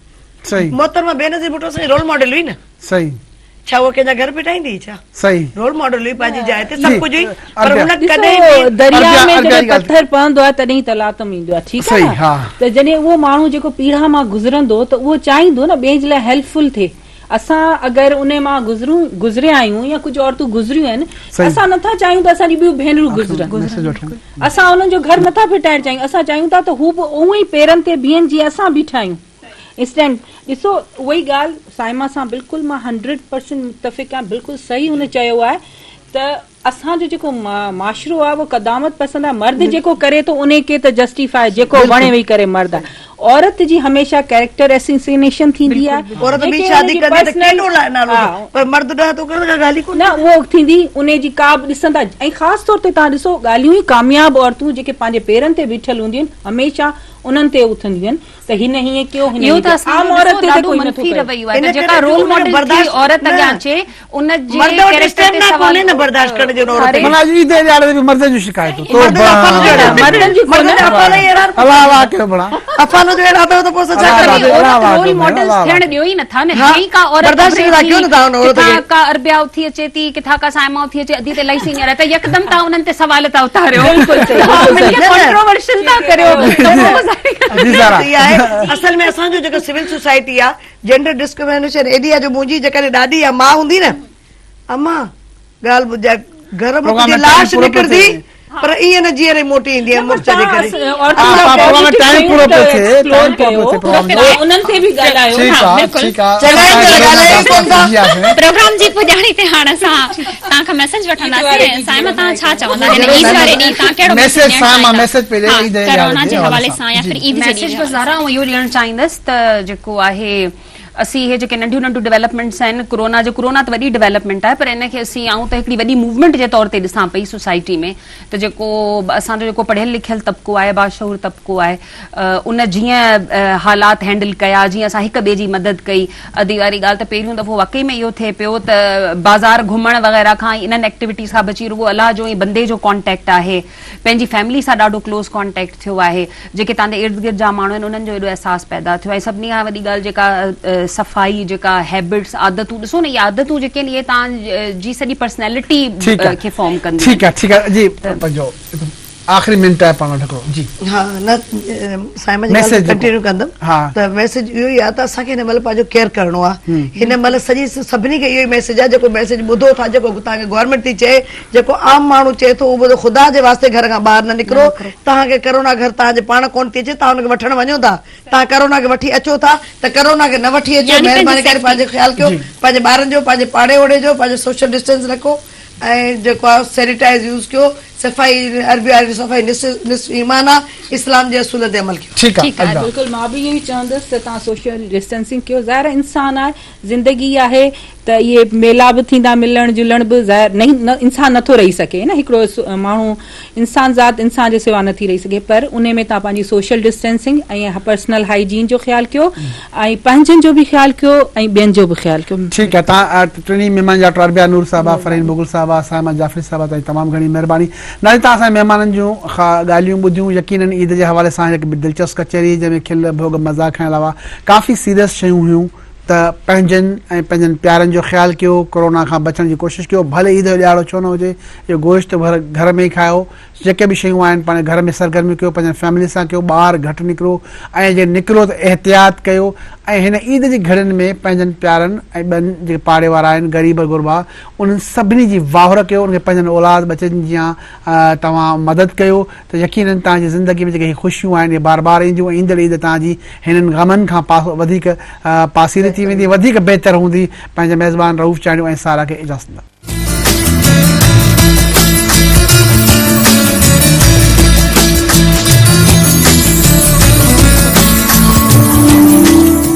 صحيح محترمه بينظير ڀٽو اسان جي رول ماڊل هئي نه صحيح ڇا هوء ڪنهن جا گهر ڦٽائيندي هئي ڇا صحيح رول ماڊل هئي پنهنجي جاء تي سڀ ڪجهه هئي پر هن ڪڏهن به درياء ۾ جڏهن پٿر پوندو آهي تڏهن ئي تلاتم ايندو آهي ٺيڪ آهي نه ته جڏهن اهو ماڻهو جيڪو پيڙا مان گذرندو ته اهو چاهيندو نه ٻئي جي لاء هيلپ فل ٿئي اسان اگر انهي مان گذرون گذريا آهيون يا ڪجهه عورتون گذريون آهن ته اسان نٿا چاهيون ته اسان جون ٻيون ڀينرون گذرن اسان انهن جو گهر نٿا ڦٽائڻ چاهيون اسان چاهيون ٿا ته هو به اونئن ئي پيرن تي بيهن جيئن اسان بيٺا آهيون اسٽينڊ ڏسو اها ئي ڳالهه صائمه سان بلڪل مان هنڊريڊ پرسنٽ متفق آهيان بلڪل صحيح هن چيو آهي ته. اسان جو جيڪو معاشرو آهي اهو قدامت پسند آهي مرد جيڪو ڪري ٿو انهي کي ته جسٽيفائي جيڪو وڻي ويهي ڪري مرد آهي عورت جي هميشه ڪيريڪٽر اسيسينيشن ٿيندي آهي عورت ٻي شادي ڪندي ته ڪيڏو نالو پر مرد ڏانهن ٿو ڪري ته ڪا ڳالهه ئي ڪونه نه اهو ٿيندي انهي جي ڪا به ڏسندا ۽ خاص طور تي توهان ڏسو ڳالهيون ئي ڪامياب عورتون جيڪي پنهنجي پيرن تي بيٺل هونديون آهن هميشه انهن تي اٿنديون آهن ته هن هيئن ڪيو هن اهو هيئن ته ڪيو اسان عام جو عورت ڏسو تي ته ڏاڍو ڪوئي نٿو منفي ڪري. رويو آهي ان ته ڪري جيڪا جو رول ان کي ماڊل ٿي برداشت عورت نه اڳيان اچي ان جي مرد وٽ ڪيريڪٽر تي اسٽيمنا سوال ڪونهي نه برداشت ڪرڻ جو ان عورت کي. معنيٰ اڄ عيد جي ڏهاڙي تي به مردن جون شڪايتون مرد جا افعال توبه جو اهڙا مردن جي مرد ڪونه جا افعال ئي اهڙا الله الله ڪيو بڙا افعال جو اهڙا اٿو ته پوء اسان ڇا الله ڪنداسين الله عورت الله رول ڪيو ماڊلز الله ٿيڻ ڏيو ئي نٿا نه ها جئين ڪا عورت برداشت اڀري نٿا ٿي ڪيو نه ٿا ان عورت ڪٿان کي ڪا اربيا اٿي اچي ٿي ڪٿان ڪا صائمه اٿي اچي ادي ته الاهي سينيئر آهي ته يڪدم توهان انهن تي سوال ٿا اٿاريو بلڪل صحيح توهان بلڪل انهن صحيح کي نه نه ڪنٽروورشل ٿا ڪريو ته پوء ظاهري جي زارا اها آهي اصل ۾ اسان جو جيڪو سول سوسائٽي آ جينڊر ڊسڪرمينيشن ايڏي آ جو منهنجي جيڪڏهن ڏاڏي يا ماء هوندي نه امان ڳالهه ٻڌاء گهر مان پروگرام تنهنجي ۾ ٽائيم لاش پورو پيو نڪرندي ٿئي. پر ائين نه جيئري موٽي ايندي نه پر مڙس جي توهان ڪري عورتن ها لاء پروگرام ۾ پازيٽو ٽائيم شيون پورو ته پيو ٿئي ايڪسپلور ٽائيم پورو ڪيو پيو ٿئي پروگرام جو انهن تي به ڳالهايو ٺيڪ ها آ بلڪل ٺيڪ آ چڱا ئي ته ڳالهايو ئي ڪونه ٿا. پروگرام جي پڄاڻي تي هاڻ اسان توهان کان ميسيج وٺنداسين صائمه توهان ڇا چوندا هن عيد واري ڏينهن توهان ڪهڙو ميسيج ميسيج ڏيڻ صائمه چاهيندا ميسيج پئي ڏي ها عيد جي ڪرونا ڏهاڙي جي جي حوالي حوالي سان يا سان ڦر جي عيد جي ميسيج ڏينهن جي بس حوالي زهرا سان. آئون اهو ڏيڻ چاهيندس ته جيڪو آهي اسين اهي جيڪي ننڍيون ننڍيون ڊولپمينٽس آهن ڪرونا جو ڪرونا ته وڏي ڊولپمينٽ آهي پر ان کي اسين آئون ته هڪڙي وڏي موومينٽ جي طور تي ڏسان پئي سوسائٽي ۾ ته جيڪو اسان جو جيڪو پڙهيل لکيل طبقو آهي باشعور طبقو آهي ان جيئن حالات هينڊل ڪيا جيئن اسان هڪ ٻئي جي مدد ڪئي ادي واري ڳالهه ته پهريون دفعو واقعي ۾ اهو ٿئي پيو ته بازار گهمڻ وغيره کان انهن ايڪٽيوٽيز کان بچي رڳو الله جو ۽ بندي جو ڪانٽيڪٽ آهي پنهنجي فيملي سان ڏاڍو ڪلوز ڪانٽيڪٽ ٿيو آهي جيڪي توهان جي ارد گرد جا ماڻهو آهن انهن جو ايڏو احساس پيدا ٿيو آهي سڀني کان وڏي ڳالهه جيڪا صفائي جيڪا هيبٽس عادتون ڏسو نه اهي عادتون جيڪي آهن اهي توهان جي سڄي پرسنالٽي ٺيڪ آهي کي فارم ڪنديون ٺيڪ آهي ٺيڪ آهي جي پنهنجو آخري منٽ آهي پاڻ وٽ هڪڙو جي. ها نه صائمه جي ڳالهه ڪنٽينيو ڪندم ته ميسيج اهو ئي آهي ته اسان کي هن مهل پنهنجو ڪيئر ڪرڻو آهي هن مهل سڄي سڀني کي اهو ئي ميسيج آهي جيڪو ميسيج ٻڌو ٿا جيڪو توهان کي گورنمينٽ ٿي چئي جيڪو عام ماڻهو چئي ٿو اهو ٻڌو خدا جي واسطي گهر کان ٻاهر نه نڪرو توهان کي ڪرونا گهر توهان جي پاڻ ڪونه ٿي اچي توهان ان کي وٺڻ وڃو ٿا توهان ڪرونا کي وٺي اچو ٿا ته ڪرونا کي نه وٺي اچو يعني مهرباني پنهنجي ڪري پنهنجو خيال ڪيو پنهنجي ٻارن جو پنهنجي پاڙي اوڙي جو پنهنجو سوشل ڊسٽنس رکو ۽ جيڪو آهي سينيٽائز يوز ڪيو صفائي عربي واري صفائي نصف نصف ايمان آ اسلام جي اصولن تي عمل ڪيو. ٺيڪ آ ادا. بلڪل مان به اهو ئي چوندس ته توهان سوشل ڊسٽنسنگ ڪيو ظاهر آهي انسان آهي زندگي آهي ته اهي ميلا به ٿيندا ملڻ جلڻ به ظاهر نه انسان نٿو رهي سگهي نه هڪڙو ماڻهو انسان ذات انسان جي سوا نٿي رهي سگهي پر انهي ۾ توهان پنهنجي سوشل ڊسٽنسنگ ۽ پرسنل هائيجين جو خيال ڪيو ۽ پنهنجن جو به خيال ڪيو ۽ ٻين جو به خيال ڪيو. ٺيڪ آهي توهان ٽنهي مهمانن جا ڊاڪٽر عربيا نور صاحبه، فرحين مغل صاحبه، صائمه جعفري صاحبه توهان جي تمام گهڻي مهرباني ناظرين توهان اسان جي مهمانن جون ڳالهيون ٻڌيون يقينن عيد جي حوالي سان هڪ دلچسپ ڪچهري جنهن ۾ کل ڀوڳ مذاق کان علاوه ڪافي سيريس شيون هيون ته پنهنجن ۽ پنهنجن پيارن جو خيال ڪيو، ڪورونا کان بچڻ جي ڪوشش ڪيو، ڀلي عيد جو ڏهاڙو ڇو نه هجي، اهو گوشت گهر ۾ ئي کايو، جيڪي به شيون آهن پنهنجي گهر ۾ سرگرميون ڪيو، پنهنجن فيملي سان ڪيو، ٻاهر گهٽ نڪرو ۽ جي نڪرو ته احتياط ڪيو ۽ هن عيد جي گهڙين ۾ پنهنجن پيارن ۽ ٻين جيڪي پاڙي وارا آهن، غريب غربا انهن سڀني جي واهر ڪيو، انهن کي پنهنجن اولاد ٻچن جيان توهان مدد ڪيو ته يقينن توهان جي زندگي ۾ جيڪي هي خوشيون آهن اهي بار بار اينديون ۽ ايندڙ عيد توهان جي هنن غمن کان پاسو وڌيڪ پاسيري ٿي ويندي وڌيڪ بهتر هوندي پنهنجي ميزبان رئوف چانڊيو ۽ سارا کي اجازت ڏيندا.